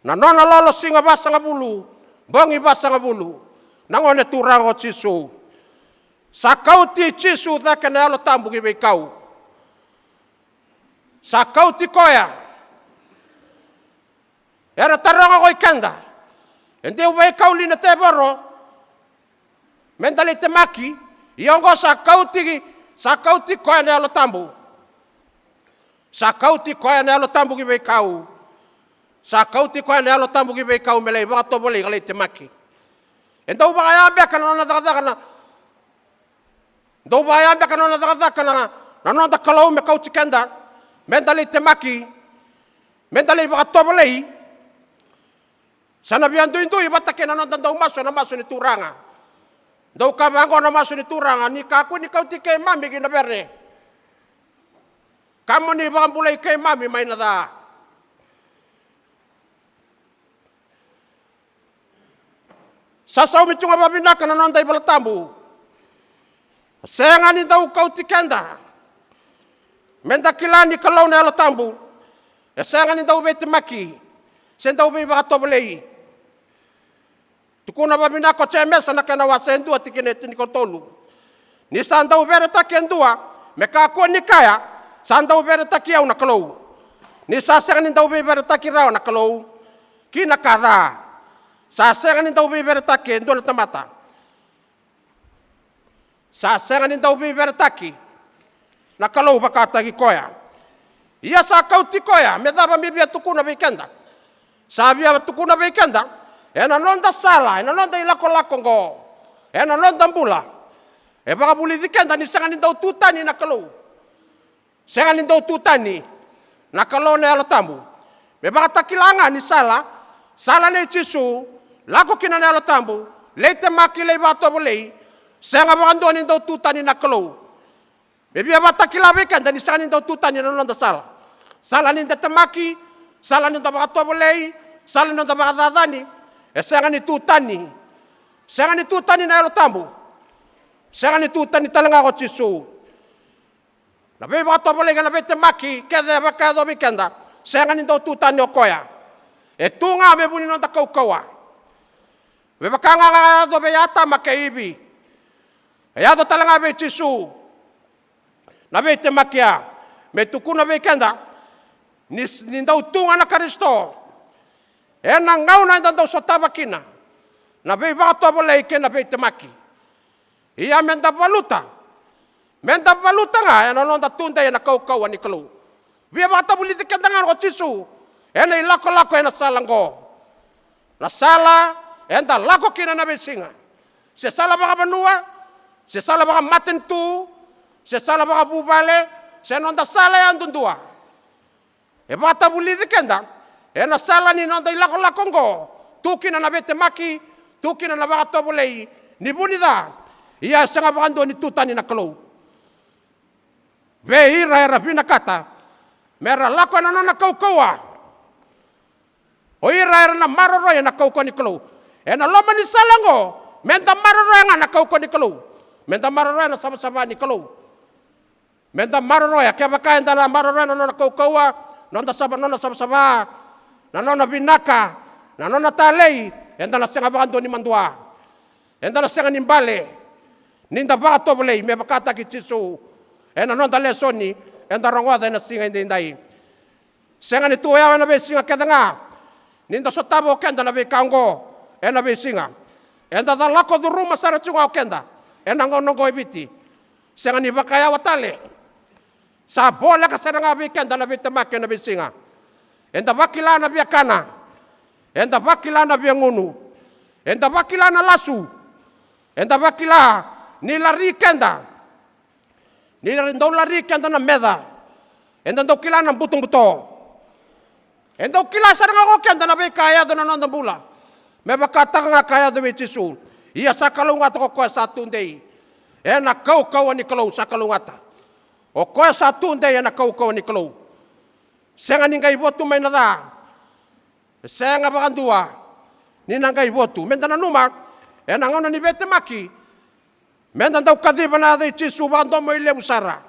na nona lolo siga vasagavulu, bogi vasagavulu, na Gone Turaga o Jisu. Sa kauti Jisu cake na Yalo Tabu ki veikau. Sa kauti koya. Era taroga ko i keda, e deu veikau li na tevoro meda lai temaki? Ia oqo sa kauti, sa kauti koya na Yalo Tabu. Sa kauti koya na Yalo Tabu ki veikau. Sa kauti koya na Yalo Tabu ki veikau me lai vakatovolei ka lai temaki. E dau vakaya beka na nona cakacaka na Dau vaya beka na nona cakacaka na, na noda Kalou me kauti keda, meda lai temaki, meda lai vakatovolei. Sa na via duidui vata kei na noda dau masu ena masu ni Turaga. Dau kaya vaqo na masu ni Turaga, ni kakua ni kauti keimami ki na vere. Ka mo ni vakabulai keimami mai na ca. Sa saumi tu ga vavinaka na noda iVola Tabu. Sega ni dau kauti keda meda kila ni Kalou na Yalo Tabu. E sega ni dau veitemaki se dau veivakatovolei. Tukuna vavinaka o Jemesa na kena wase e dua tikina e tinikatolu. Ni sa dau veretaki e dua, me kakua ni kaya, sa dau veretaki au na Kalou. Ni sa sega ni dau veiveretaki rawa na Kalou ki na ka ca. Sa sega ni dau veiveretaki e dua na tamata. Sa sega ni dau veiveretaki na Kalou vakataki koya. Ia sa kauti koya, me cava me via tukuna vei keda? Sa via tukuna vei keda, ena noda sala, ena noda ilakolako oqo, ena noda bula. E vakavulici keda ni sega ni dau tu tani na Kalou. Sega ni dau tu tani na Kalou na Yalo Tabu. Me vakatakila ga ni sala, sala nei Jisu, lako kina na Yalo Tabu, lai temaki, lai vakatovolei, sega vakadua ni dau tu tani na Kalou. Me via vakatakila vei keda ni sega ni dau tu tani na noda sala. Sala ni da temaki, sala ni da vakatovolei, sala ni da vakacacani, e sega ni tu tani. Sega ni tu tani na Yalo Tabu. Sega ni tu tani tale ga ko Jisu. Na veivakatovolei kei na veitemaki kece e vakayaco vei keda, sega ni dau tu tani o koya. E tu ga me vu ni noda kaukauwa. Me vaka ga a yaco vei Atama kei Ivi, e yaco tale ga vei Jisu. Na veitemaki ya me tukuna vei keda ni, ni dau tu ga na Karisito. Ena gauna eda dau sotava kina na veivakatovolei kei na veitemaki. Ia meda valuta, meda valuta ga ena noda tudei ena kaukauwa ni Kalou. Via vakatavulici keda ga ko Jisu ena ilakolako ena sala oqo. Na sala eda lako kina na veisiga, se sala vakavanua, se sala vakamatanitu, se sala vakavuvale, se noda sala yadudua. E vakatavulici keda ena sala ni noda ilakolako oqo. Tu kina na veitemaki, tu kina na vakatovolei ni vu ni ca. Ia e sega vakadua ni tu tani na Kalou. Vei ira era vinakata mera lako ena nona kaukauwa, o ira era na maroroi ena kaukauwa ni Kalou. Ena loma ni sala oqo, meda maroroya ga na kaukauwa ni Kalou. Meda maroroya na savasava ni Kalou. Meda maroroya, kevaka eda na maroroya na nona kaukauwa, noda sava, nona savasava, na nona vinaka, na nona talei, eda na sega vakadua ni madua. Eda na sega ni bale ni da vakatovolei me vakataki Jisu ena noda lesoni eda rogoca ena siga edaidai. Sega ni tu yawa ena veisiga kece ga ni da sotava o keda na veika oqo ena veisiga. Eda ca lako curuma sara tu ga o keda ena gauna oqo e Viti. Sega ni vakayawa tale. Sa voleka sara ga vei keda na veitemaki ena veisiga. Eda vakila na viakana. Eda vakila na viagunu. Eda vakila na lasu. Eda vakila ni lari keda. Ni ra dau lari keda na meca. Eda dau kila na butobuto. E dau kila sara ga ko keda na veika e yaco na noda bula. Me vakataka ga ka yaco vei Jisu. Ia sa kalougata ko koya sa tudei ena kaukauwa ni Kalou, sa kalougata. O koya sa tudei ena kaukauwa ni Kalou. Sega ni qai votu mai na ca. Sega vakadua ni na qai votu. Meda nanuma, ena gauna ni veitemaki, meda dau kaciva na yaca i Jisu vakadomoilevu sara.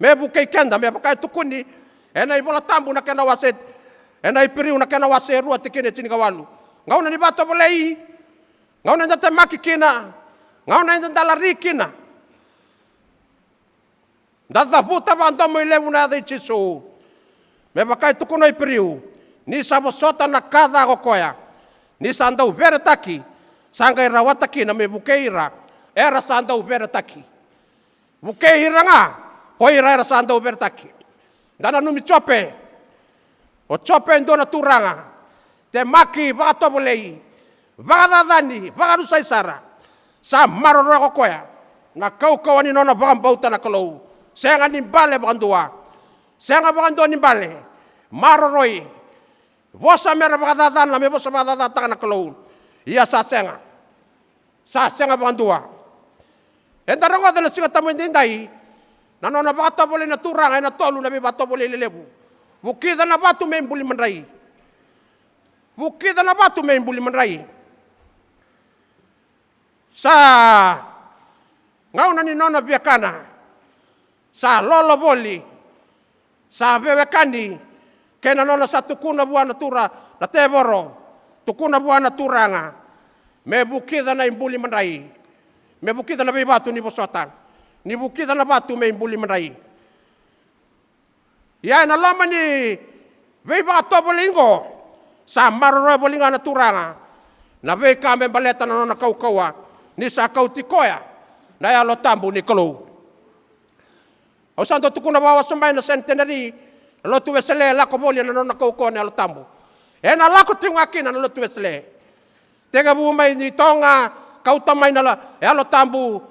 Me vukei keda, me vaka e tukuni ena iVola Tabu na kena wase, ena Iperiu na kena wase e rua tikina e tinikawalu. Gauna ni vakatovolei, gauna eda temaki kina, gauna eda dalari kina. Da cavuta vakadomoilevu na yaca i Jisu. Me vaka e tukuna o Iperiu, ni sa vosota na ka ca ko koya, ni sa dau veretaki, sa qai rawata kina me vukei ira era sa dau veretaki. Vukei ira ga ko ira era sa dau veretaki. Da nanumi Jope. O Jope e dua na turaga temaki, vakatovolei, vakacacani, vakarusai sara. Sa maroroya ko koya na kaukauwa ni nona vakabauta na Kalou. Sega ni bale vakadua. Sega vakadua ni bale. Maroroi. Vosa mera vakacacana, me vosa vakacacataka na Kalou. Ia sa sega. Sa sega vakadua. Eda rogoca na Siga Tabu edaidai na nona vakatovolei na turaga ena tolu na veivakatovolei lelevu. Vukica na vatu me ibuli madrai. Vukica na vatu me ibuli madrai. Sa gauna ni nona viakana. Sa lolo voli. Sa veiwekani kei na nona sa tukuna vua na tura, na tevoro, tukuna vua na turaga, me vukica na ibuli madrai, me vukica na veivatu ni vosota, ni vukica na vatu me ibuli madrai. Ia ena loma ni veivakatovolei oqo, sa maroroya voli ga na turaga na veika me baleta na nona kaukauwa, ni sa kauti koya na Yalo Tabu ni Kalou. Au sa dau tukuna vakawasoma ena Centenary, na lotu Wesele e lako voli ena nona kaukauwa na Yalo Tabu. Ena lako tiko ga kina na lotu Wesele. Tekivu mai ni Toga, kauta mai na la-, Yalo Tabu,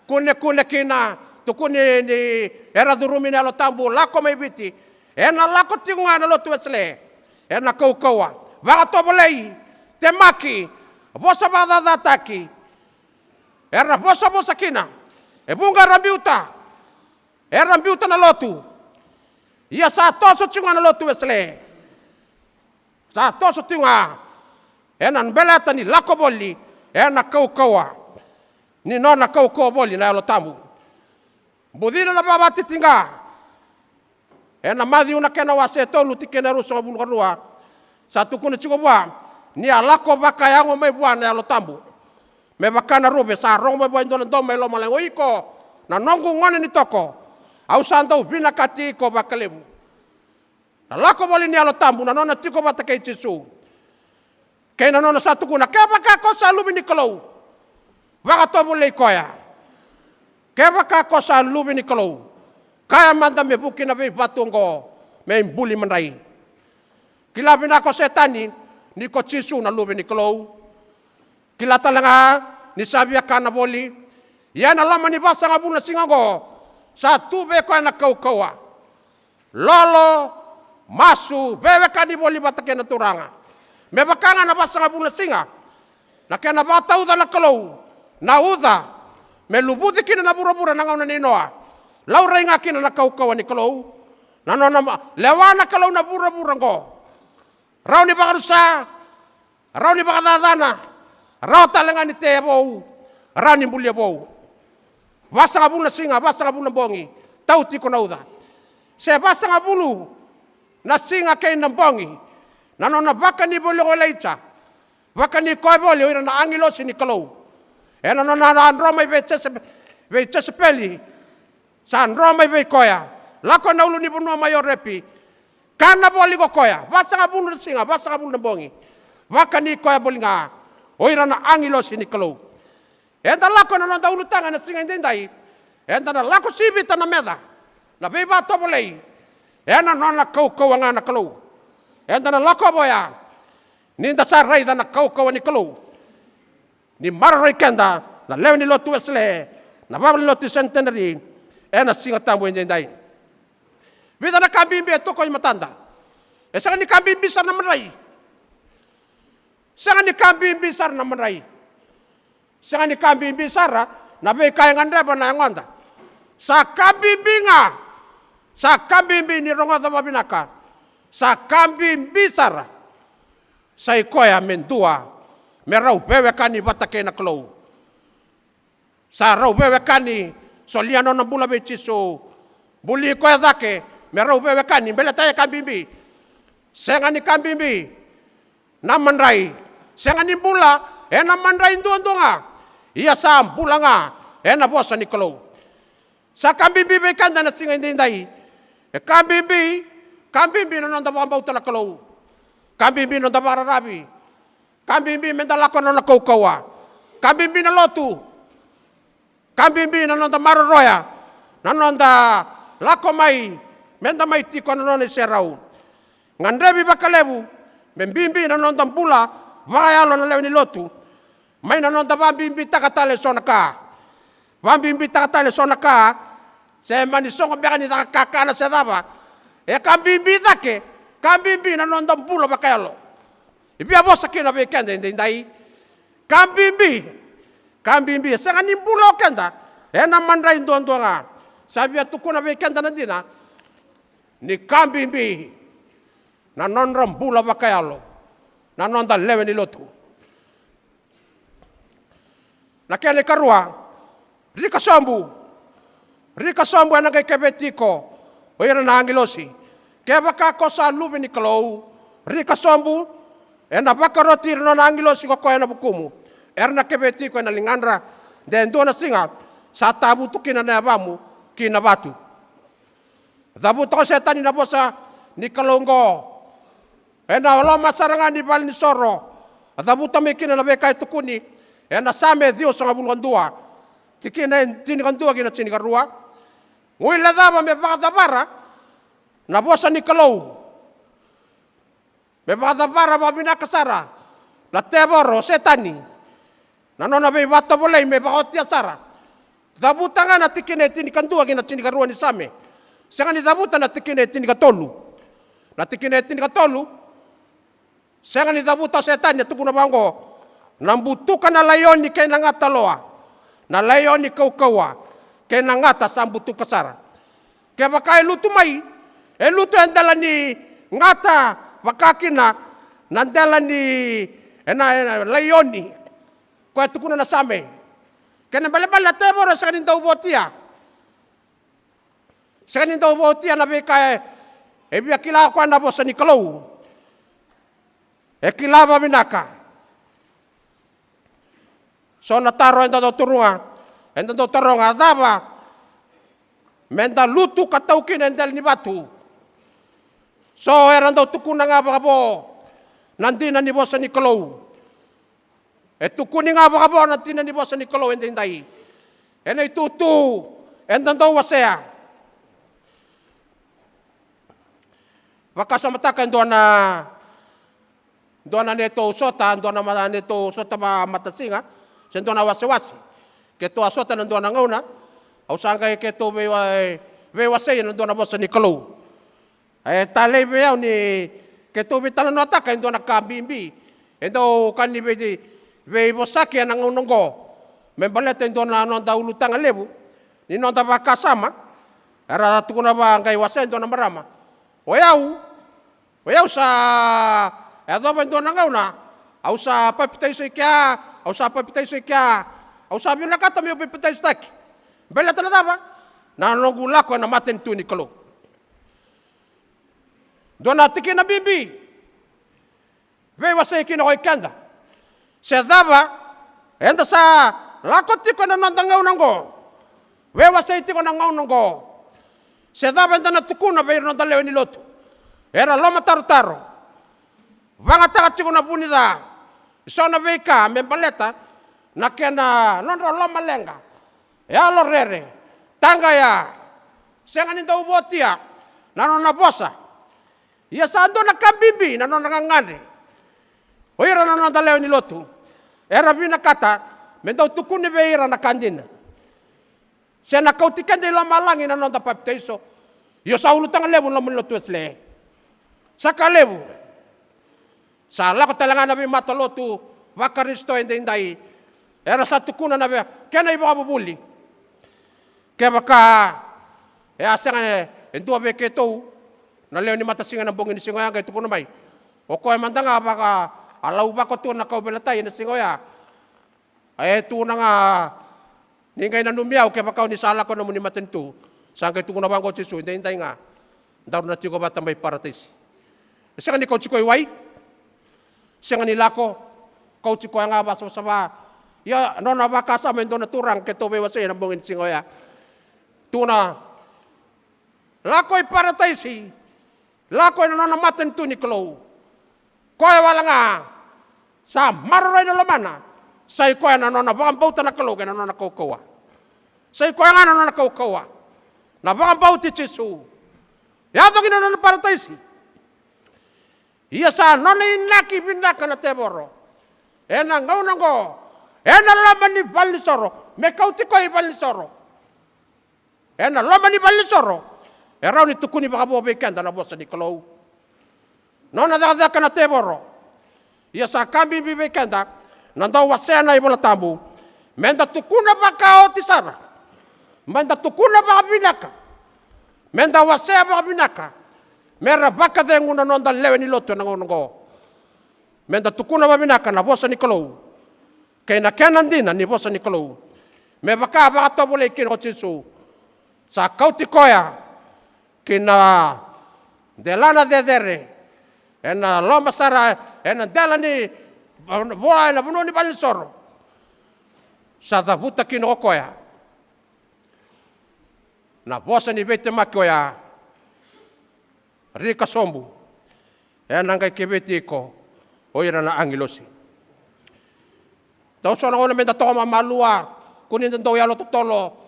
kunekune kina, tukuni ni era curumi na Yalo Tabu, lako mai Viti. Ena lako tiko ga na lotu Wesele ena kaukauwa, vakatovolei, temaki, vosa vakacacataki. Era vosavosa kina. E vuqa era biuta. Era biuta na lotu. Ia sa toso tiko ga na lotu Wesele. Sa toso tiko ga ena baleta ni lako voli ena kaukauwa, ni nona kaukauwa voli na Yalo Tabu. Bucina na vakavakatitiqa ena Maciu na kena wase e tolu tikina e ruasagavulu ka rua. Sa tukuna tiko vua ni a lako vakayago mai vua na Yalo Tabu. Me vaka na ruve sa rogo mai vua e dua na domo e lomalagi, o iko na noqu gone ni toko, au sa dau vinakati iko vakalevu. Na lako voli ni Yalo Tabu, na nona tiko vata kei Jisu, kei na nona sa tukuna, kevaka ko sa luve ni Kalou, vakatovolei koya. Kevaka ko sa luve ni Kalou, kaya mada me vuki na veivatu oqo me ibuli madrai. Kila vinaka o Setani ni ko Jisu na luve ni Kalou. Kila tale ga ni sa viakana voli. Ia ena loma ni vasagavulu na siga oqo, sa tu vei koya na kaukauwa. Lolo, masu, veiwekani voli vata kei na Turaga. Me vaka ga na vasagavulu na siga, na kena vakatauca na Kalou na uca me luvuci kina na vuravura na gauna nei Noa. Laurai ga kina na kaukauwa ni Kalou, na nona ma-, lewa na Kalou na vuravura oqo. Rawa ni vakarusa, rawa ni vakacacana, rawa tale ga ni tea vou, rawa ni bulia vou. Vasagavulu na siga, vasagavulu na bogi, tau tiko na uca. Se vasagavulu na siga kei na bogi, na nona vakani voli ko Ilaija, vakani koya voli o ira na agilosi ni Kalou. Ena nona dro mai vei Jese-, vei Jesepeli, sa dro mai vei koya, lako ena ulunivanua mai Orepi. Kana voli ko koya, vasagavulu na siga, vasagavulu na bogi. Vakani koya voli ga o ira na agilosi ni Kalou. Eda lako ena noda ulutaga ena siga edaidai, eda na lako sivita na meca, na veivatovolei, ena nona kaukauwa ga na Kalou. Eda na lako voli ya Ni da sa raica na kaukauwa ni Kalou ni maroroi keda na lewe ni lotu Wesele, na vale ni lotu Centenary, ena Siga Tabu edaidai. Vica na ka bibi e tokoi matada. E sega ni ka bibi sara na madrai. Sega ni ka bibi sara na madrai. Sega ni ka bibi sara na veika e gadreva na yagoda. Sa ka bibi ga. Sa ka bibi ni rogoca vavinaka. Sa ka bibi sara. Sa i koya me dua me rau veiwekani vata kei na Kalou. Sa rau veiwekani, solia nona bula vei Jisu. Buli koya cake me rau veiwekani, baleta e ka bibi. Sega ni ka bibi na madrai. Sega ni bula ena madrai duadua ga. Ia sa bula ga ena vosa ni Kalou. Sa ka bibi vei keda na siga edaidai. E ka bibi, ka bibi na noda vakabauta na Kalou. Ka bibi na noda vakararavi. Ka bibi meda lako na nona kaukauwa. Ka bibi na lotu. Ka bibi na noda maroroya, na noda lako mai, meda mai tiko na nona iserau. Gadrevi vakalevu me bibi na noda bula vakayalo na lewe ni lotu. Mai na noda vabibitaka tale so na ka. Vabibitaka tale so na ka. Se mani sogo beka ni caka kakana se cava. E ka bibi cake, ka bibi na noda bula vakayalo. E via vosa kina vei keda edaidai. Ka bibi, ka bibi, e sega ni bula o keda ena madrai duadua ga. Sa via tukuna vei keda na dina ni ka bibi na nodra bula vakayalo na noda lewe ni lotu. Na kena ikarua, rika sobu. Rika sobu ena qai keveti iko o ira na agilosi. Kevaka ko sa luve ni Kalou, rika sobu, ena vakaroti ira na nona agilosi ko koya ena vukumu. Era na keveti iko ena ligadra, de dua na siga sa tavutu kina na yavamu ki na vatu. Cavuta ko Setani na vosa ni Kalou oqo. Ena loma sara ga ni vale ni soro, a cavuta mai kina na veika e tukuni ena Same ciwasagavulu ka dua, tikina e tinikadua ki na tinikarua. Guilecava me vakacavara na vosa ni Kalou. Me vakacavara vakavinaka sara na tevoro o Setani. Na nona veivakatovolei me vakaotia sara. Cavuta ga na tikina e tinikadua ki na tinikarua ni Same. Sega ni cavuta na tikina e tinikatolu. Na tikina e tinikatolu, sega ni cavuta o Setani, e tukuna vaqo: Na butuka na laioni kei na gata loa. Na laioni kaukauwa kei na gata sa butuka sara. Kevaka e lutu mai, e lutu e dela ni gata, vaka kina na dela ni, ena, ena laioni. Koya e tukuna na Same. Kena ibalebale na tevoro e sega ni dau votia. Sega ni dau votia na veika e, e via kila o koya na vosa ni Kalou. E kila vakavinaka. So na taro eda dau taroga, eda dau taroga, a cava meda lutu ka tau kina e dela ni vatu? So era dau tukuna ga vakavo na dina ni vosa ni Kalou. E tukuni ga vakavo na dina ni vosa ni Kalou edaidai. Ena itutu eda dau wasea. Vakasamataka e dua na, dua na neitou sota, dua na ma-, neitou sota vakamatasiga, se dua na wasewase. Keitou a sota ena dua na gauna, au sa qai keitou veiwa-, veiwasei ena dua na vosa ni Kalou. E talei vei au ni keitou veitalanoataka e dua na ka bibi e dau ka ni vei, veivosaki ena gauna oqo. Me baleta e dua na noda ulutaga levu ni noda vakasama, era tukuna vaqai wasea e dua na marama: O yau, o yau sa yacova e dua na gauna, au sa papitaiso i kea, au sa papitaiso i kea, au sa vinakata meu papitaisotaki. Baleta na cava? Na noqu lako ena matanitu ni Kalou. Dua na tikina bibi. Veiwasei kina ko i keda. Se cava eda sa lako tiko ena noda gauna oqo. Veiwasei tiko na gauna oqo. Se cava eda na tukuna vei ira noda lewe ni lotu. Era lomatarotaro. Vagataka tiko na vu ni ca. So na veika me baleta na kena nodra lomaleqa. Yalo rere. Taqaya. Sega ni dau votia na nona vosa. Ia sa dua na ka bibi na nona gagadre. O ira na noda lewe ni lotu era vinakata me dau tukuni vei ira na ka dina, se na kauti keda i lomalagi na noda papitaiso. Io, sa ulutaga levu na loma ni lotu Wesele. Sa ka levu. Sa lako tale ga na veimatalotu vaKarisito edaidai, era sa tukuna na vei kena ivakavuvuli. Kevaka e a sega e dua vei keitou na lewe ni matasiga ena bogi ni siga oya, qai tukuna mai, o koya mada ga vaka a lauvako tu na kauveilatai ena siga oya. E tukuna ga, ni qai nanumi au kevaka o ni sa lako ena nomuni matanitu. Sa qai tukuna vaqo o Jisu, edaidai ga, daru na tiko vata mai Parataisi. E sega ni kauti koya i wai, sega ni lako, kauti koya ga vakasavasava. Ia, nona vakasama e dua na turaga keitou veiwasei ena bogi ni siga oya. Tukuna, lako i Parataisi, lako ena nona matanitu ni Kalou. Koya wale ga sa maroroi na lomana, sa i koya na nona vakabauta na Kalou kei na nona kaukauwa. Sa i koya ga na nona kaukauwa, na vakabauti Jisu. Yaco kina na nona Parataisi. Ia sa nona inaki vinaka na tevoro ena gauna oqo, ena loma ni valenisoro, me kauti koya i valenisoro. Ena loma ni valenisoro, e rawa ni tukuni vakavo vei keda na vosa ni Kalou. Nona cakacaka na tevoro. Ia sa ka bibi vei keda na dau wasea na iVola Tabu, meda tukuna vakaoti sara, meda tukuna vakavinaka, meda wasea vakavinaka, mera vakacegu na noda lewe ni lotu ena gauna oqo. Meda tukuna vakavinaka na vosa ni Kalou kei na kena dina ni vosa ni Kalou, me vaka vakatovolei kina ko Jisu. Sa kauti koya ki na delana cecere, ena loma sara, ena dela ni vua, ena vanua ni valenisoro. Sa cavuta kina ko koya na vosa ni veitemaki oya. Rika sobu, ena qai keveti iko o ira na agilosi. Dau so na gauna meda toka mamalua, kua ni da dau yalo totolo.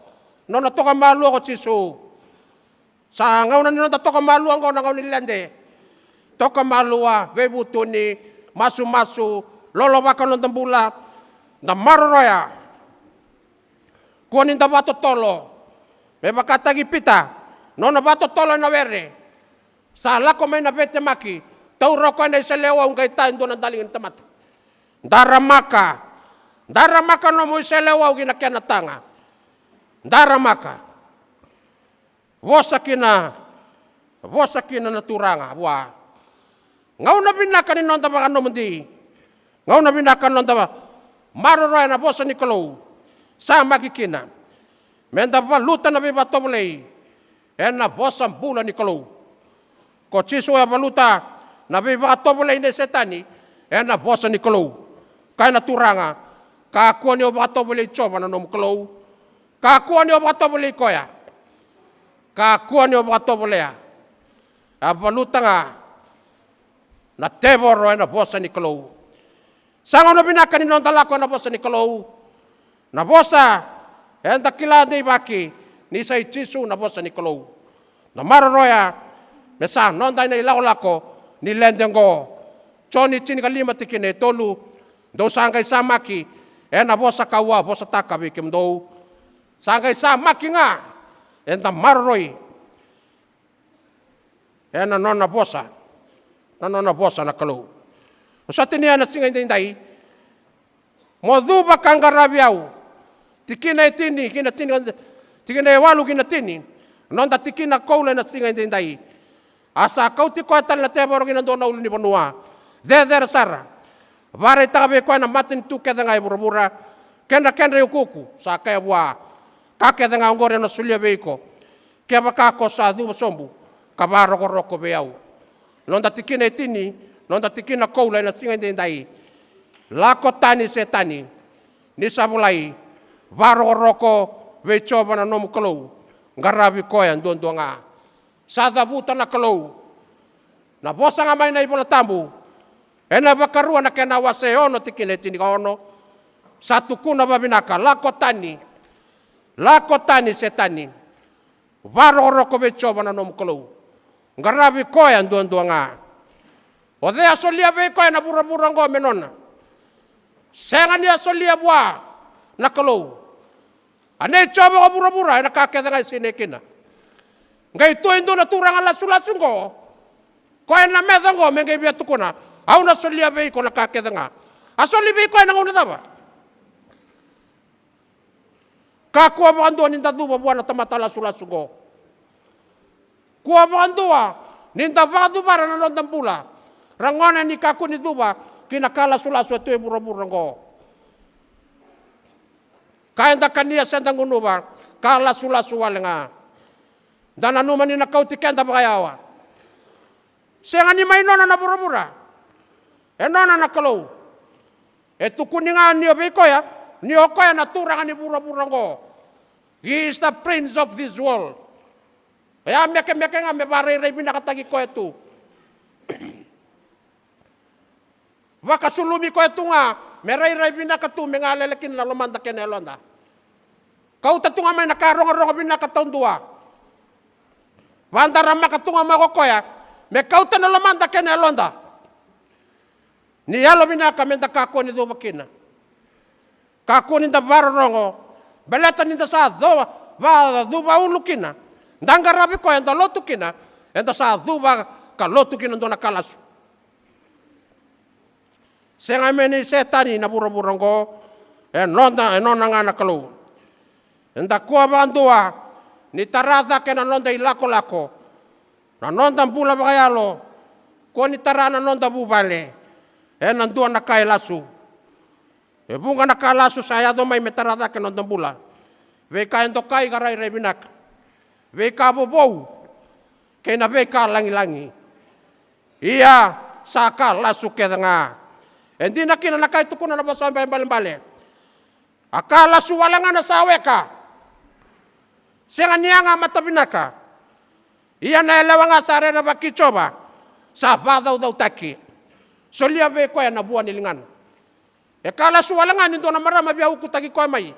Nona toka malua ko Jisu. Sa gauna ni noda toka malua oqo na gauna ni lede. Toka malua, veivutuni, masumasu, lolovaka noda bula, da maroroya. Kua ni da vakatotolo. Me vakataki Pita, nona vakatotolo ena were. Sa lako mai na veitemaki, taura o koya na iseleiwau, qai ta e dua na daliga ni tamata. Daramaka, daramaka nomu iseleiwau ki na kena taga. Daramaka. Vosa kina, vosa kina na Turaga vua. Gauna vinaka ni noda vakanomodi. Gauna vinaka ni noda va-, maroroya na vosa ni Kalou. Samaki kina. Meda valuta na veivakatovolei ena vosa bula ni Kalou. Ko Jisu e valuta na veivakatovolei nei Setani ena vosa ni Kalou. Kaya na Turaga, kakua ni o vakatovolei Jiova na nomu Kalou. Kakua ni o vakatovolei koya. Kakua ni o vakatovolea. A valuta ga na tevoro ena vosa ni Kalou. Sa gauna vinaka ni noda lako ena vosa ni Kalou. Na vosa eda kila deivaki ni sa i Jisu na vosa ni Kalou. Na maroroya me sa noda ina ilakolako ni lede oqo. Joni tinikalima tikina e tolu. Dou sa qai samaki ena vosa ka'u a vosataka vei kemudou. Sa qai samaki ga, eda maroroi ena nona vosa, na nona vosa na Kalou. Au sa tinia ena siga edaidai, mo cuva ka qaravi au. Tikina e tini kina tini, tikina e walu kina tini. Noda tikina koula ena siga edaidai. A sa kauti koya tale na tevoro ki na dua na ulunivanua cecere sara. Vakaraitaka vei koya na matanitu kece ga e vuravura, kei na kedra iukuuku, sa kaya vua, ka kece ga oqori ena solia vei iko, kevaka ko sa cuva sobu ka vakarokoroko vei au. Noda tikina e tini, noda tikina koula ena siga edaidai. Lako tani Setani, ni sa volai, vakarokoroko vei Jiova na nomu Kalou, qaravi koya duadua ga. Sa cavuta na Kalou. Na vosa ga mai na iVola Tabu, ena Vakarua na kena wase e ono tikina e tinikaono, sa tukuna vavinaka, lako tani, lako tani Setani, vakarokoroko vei Jiova na nomu Kalou, qaravi koya duadua ga. O cei a solia vei koya na vuravura oqo me nona? Sega ni a solia vua na Kalou. A nei Jiova ko vuravura ena ka kece ga e sinai kina. Qai tu e dua na turaga lasulasu oqo, koya na meca oqo me qai via tukuna, au na solia vei iko na ka kece ga. A soli vei koya na gauna cava? Kakua vakadua ni da cuva vua na tamata lasulasu oqo. Kua vakadua ni da vakacuvara na noda bula. Ra gone ni kakua ni cuva ki na ka lasulasu e tu e vuravura oqo. Ka eda kania se da gunuva, ka lasulasu wale ga. Da nanuma ni na kauti keda vakayawa. Sega ni mai nona na vuravura. E nona na Kalou. E tukuni ga ni o vei koya, ni o koya na turaga ni vuravura oqo. He is the prince of this world. E a mekemeke ga me varairai vinakataki koya tu. Vakasulumi koya tu ga me rairai vinaka tu, me galele kina na lomada kei na yaloda. Kauta tu ga mai na ka rogorogo vinaka taudua. Vadaramaka tu ga mai ko koya me kauta na lomada kei na yaloda. Ni yalo vinaka me da kakua ni cuva kina. Kakua ni da varorogo, baleta ni da sa cuva, vacuva ulu kina. Da qaravi koya, da lotu kina, eda sa cuva ka lotu kina dua na ka lasu. Sega me nei Setani na vuravura oqo, e noda, e nona ga na Kalou. Eda kua vakadua ni tara cake na noda ilakolako, na noda bula vakayalo, kua ni tara na noda vuvale ena dua na ka e lasu. E vuqa na ka lasu sa yaco mai me tara cake na noda bula. Veika e dokai ka rairai vinaka, veika vovou, kei na veika lagilagi. Ia, sa ka lasu kece ga. E dina kina na ka e tukuna na vosa vaibalebale. A ka lasu wale ga na sa weka. Sega ni yaga mata vinaka. Ia na yalewa ga sa rerevaki Jiova, sa vacaucautaki. Solia vei koya na vua ni ligana. E ka lasu wale ga ni dua na marama via ukutaki koya mai.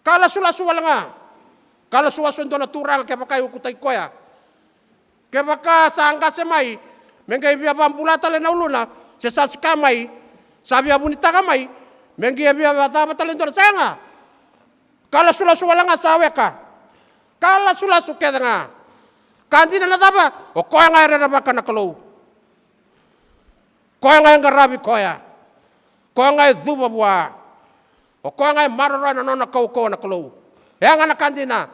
Ka lasulasu wale ga. Ka lasuasu e dua na turaga kevaka e ukutaki koya. Kevaka sa qase mai me qai via vabula tale na uluna, se sa sika mai, sa via vunitaka mai, me qai via cava tale e dua na, sega. Ka lasulasu wale ga sa weka. Ka lasulasu kece ga. Ka dina na cava? O koya ga e rerevaka na Kalou. Koya ga e qaravi koya. Koya ga e cuva vua. O koya ga e maroroya na nona kaukauwa na Kalou. Ya ga na ka dina.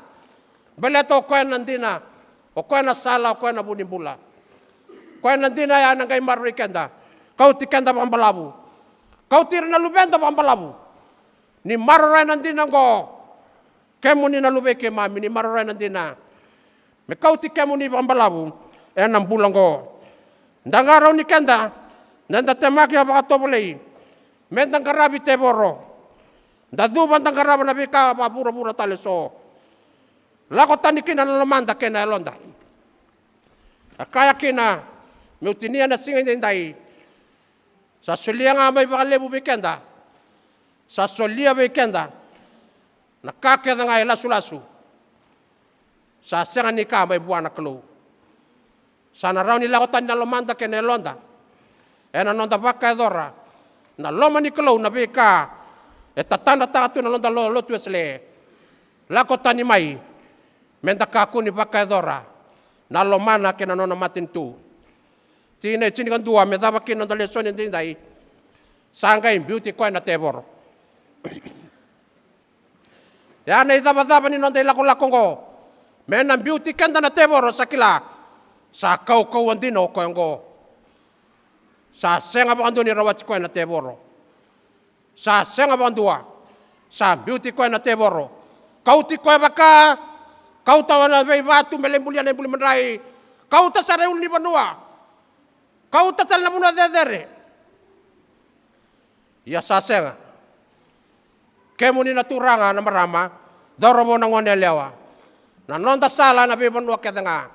Baleta o koya na dina. O koya na sala, o koya na vu ni bula. Koya na dina ya na qai maroroi keda. Kauti keda vakabalavu. Kauti ira na luveda vakabalavu. Ni maroroya na dina oqo. Kemuni na luvei keimami, ni maroroya na dina. Me kauti kemuni vakabalavu ena bula oqo. Da qarauni keda, da, da temaki a vakatovolei. Me da qaravi tevoro. Da cuva, da qarava na veika vakavuravura tale so. Lako tani kina na lomada kei na yaloda. A kaya kina, meu tinia na siga edaidai. Sa solia ga mai vakalevu vei keda. Sa solia vei keda na ka kece ga e lasulasu. Sa sega ni ka mai vua na Kalou. Sa na rawa ni lako tani na lomada kei na yaloda ena noda vakayacora na loma ni Kalou, na veika e tatadrataka tu na noda lo-, lotu Wesele. Lako tani mai, me da kakua ni vakayacora na lomana kei na nona matanitu. Tikina e tinikadua, me cava kina noda lesoni edaidai. Sa qai biuti koya na tevoro. Ya na icavacava ni noda ilakolako oqo. Me na biuti keda na tevoro, sa kila. Sa kaukauwa dina o koya oqo. Sa sega vakadua ni rawati koya na tevoro. Sa sega vakadua. Sa biuti koya na tevoro. Kauti koya vaka. Kauta na veivatu me lai bulia na ibuli madrai. Kauta sara e ulunivanua. Kauta tale na vanua cecere. Ia sa sega. Kemuni na turaga, na marama, cauravou, na gone yalewa. Na noda sala ena veivanua kece ga.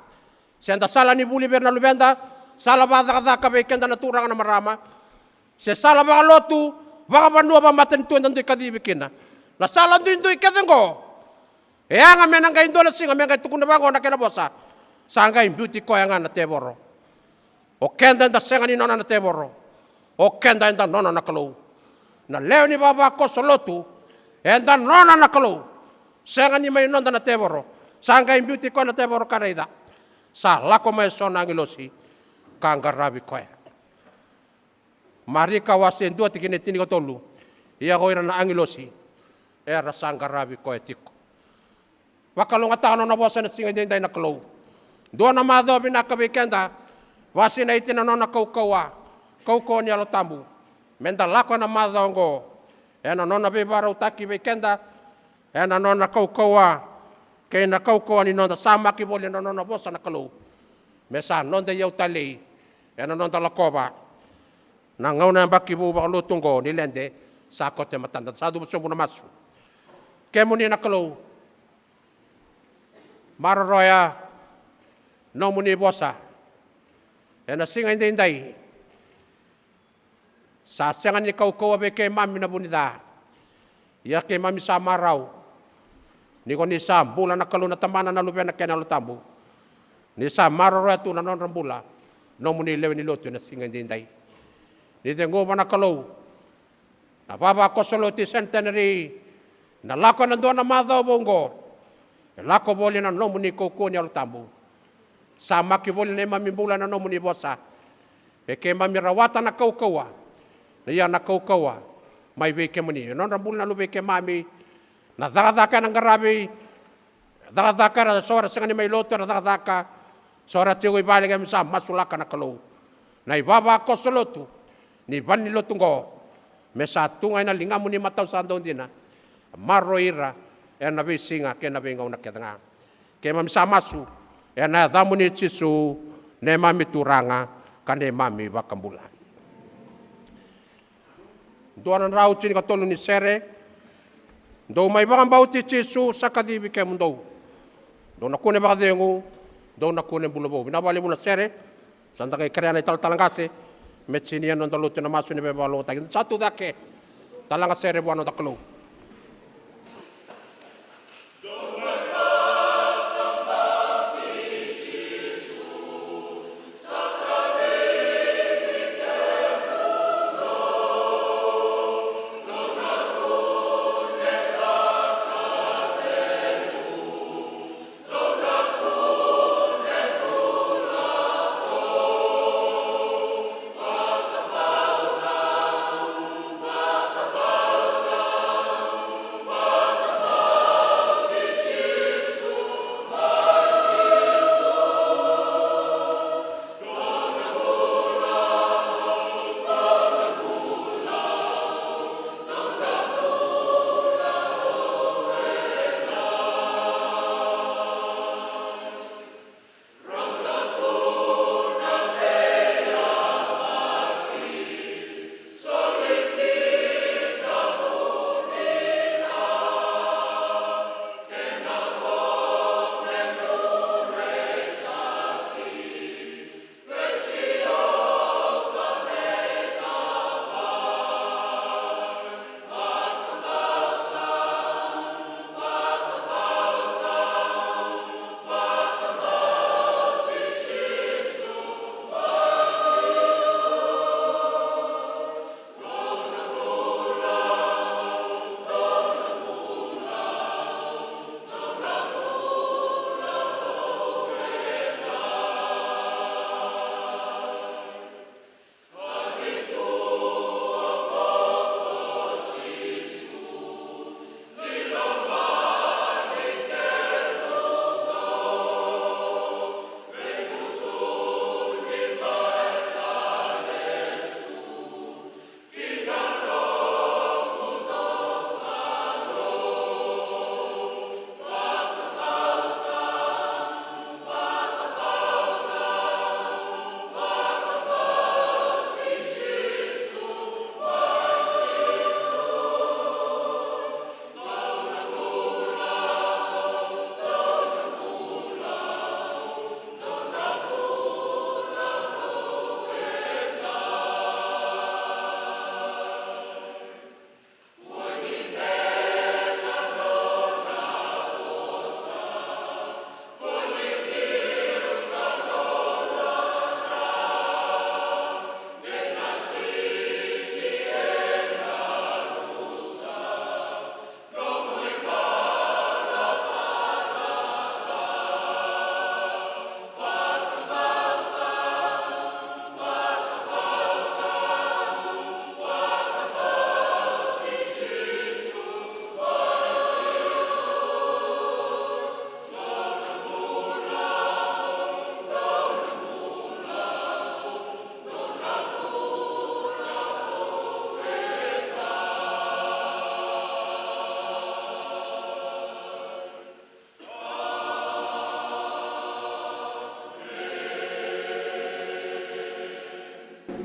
Se da sala ni vuli vei ira na luveda, sala vakacakacaka vei keda na turaga, na marama. Se sala vakalotu, vakavanua, vakamatanitu eda dui kacivi kina. Na sala duidui kece oqo. E yaga me na qai dua na siga me qai tukuna vaqo na kena vosa. Sa qai biuti koya ga na tevoro. O keda eda sega ni nona na tevoro. O keda eda nona na Kalou. Na lewe ni vavakoso lotu, eda nona na Kalou. Sega ni mai noda na tevoro. Sa qai biuti koya na tevoro ka raica. Sa lako mai eso na agilosi ka qaravi koya. Marika wase dua tikina e tinikatolu. Ia ko ira na agilosi era sa qaravi koya tiko. Vakalougatataka na nona vosa ena siga edaidai na Kalou. Dua na macawa vinaka vei keda. Vakasinaiti na nona kaukauwa, kaukauwa ni Yalo Tabu. Meda lako ena macawa oqo ena nona veivakarautaki vei keda, ena nona kaukauwa kei na kaukauwa ni noda samaki voli ena nona vosa na Kalou. Me sa noda iyau talei ena noda lakova na gauna yabaki vou vakalotu oqo ni Lede sa koto e matada. Sa cuva sobu na masu. Kemuni na Kalou, maroroya nomuni vosa ena siga edaidai. Sa sega ni kaukauwa vei keimami na vu ni ca. Ia keimami sa marau ni ko ni sa bula na Kalou, na Tamana, na Luvena kei na Yalo Tabu. Ni sa maroroya tu na nodra bula nomuni lewe ni lotu ena siga edaidai. Ni ceguva na Kalou na vavakoso lotu i Centenary, na lako ena dua na macawa vou oqo. E lako voli na nomuni kaukauwa ni Yalo Tabu. Samaki voli neimami bula ena nomuni vosa. Me keimami rawata na kaukauwa. Na ia na kaukauwa mai vei kemuni. E nodra bula na luvei keimami. Na cakacaka ena qaravi. Cakacaka era so era sega ni mai lotu era cakacaka. So era tiko i vale keimami sa masulaka na Kalou. Na ivavakoso lotu ni valenilotu oqo. Me sa tu ga ena ligamuni matau sa dau dina. Maroroi ira ena veisiga kei na veigauna kece ga. Keimami sa masu ena yacamuni Jisu, neimami Turaga ka neimami iVakabula. Dua na drau tinikatolu ni sere. Dou mai vakabauti Jisu sa kacivi kemudou. Dou na kune vakacegu, dou na kune bula vou. Vinaka vakalevu na sere. Sa da qai kerea na italatala qase me tinia na noda lotu ena masu ni veivakalougatataki. Sa tu cake. Talaga sere vua na noda Kalou.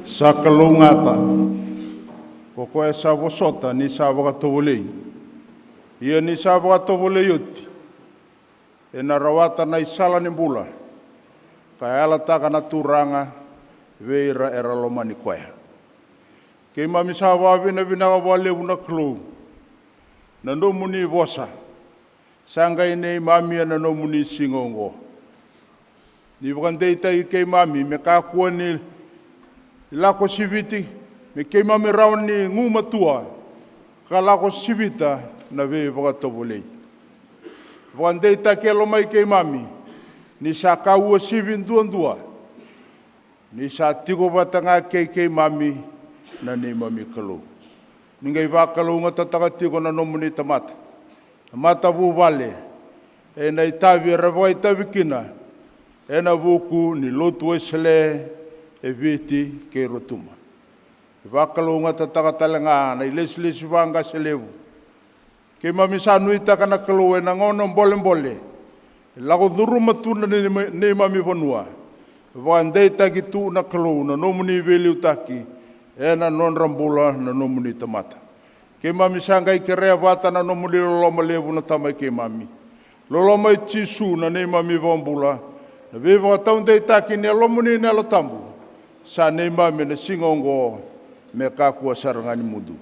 Sa kalougata ko koya sa vosota ni sa vakatovolei. Ia ni sa vakatovolei oti, ena rawata na isala ni bula, ka yalataka na Turaga vei ira era lomani koya. Keimami sa vakavinavinaka vakalevu na Kalou na nomuni vosa sa qai neimami ena nomuni siga oqo. Ni vakadeitaki keimami me kakua ni lako siviti, me keimami rawa ni gumatua ka lako sivita na veivakatovolei. Vakadeitaki e lomai keimami ni sa ka uasivi duadua ni sa tiko vata ga kei keimami na neimami Kalou. Ni qai vakalougatataka tiko na nomuni tamata, na matavuvale, ena itavi era vakaitavi kina ena vuku ni Lotu Wesele e Viti kei Rotuma. Vakalougatataka tale ga na ilesilesi vaqase levu. Keimami sa nuitaka na Kalou ena gauna bolebole e lako curuma tu na neima-, neimami vanua. Vakadeitaki tu na Kalou na nomuni veiliutaki ena nodra bula na nomuni tamata. Keimami sa qai kerea vata na nomuni loloma levu na Tamai keimami, loloma i Jisu na neimami iVakabula, na veivakataudeitaki ni Yalomuni na Yalo Tabu, sa neimami ena siga oqo me kakua sara ga ni mudu.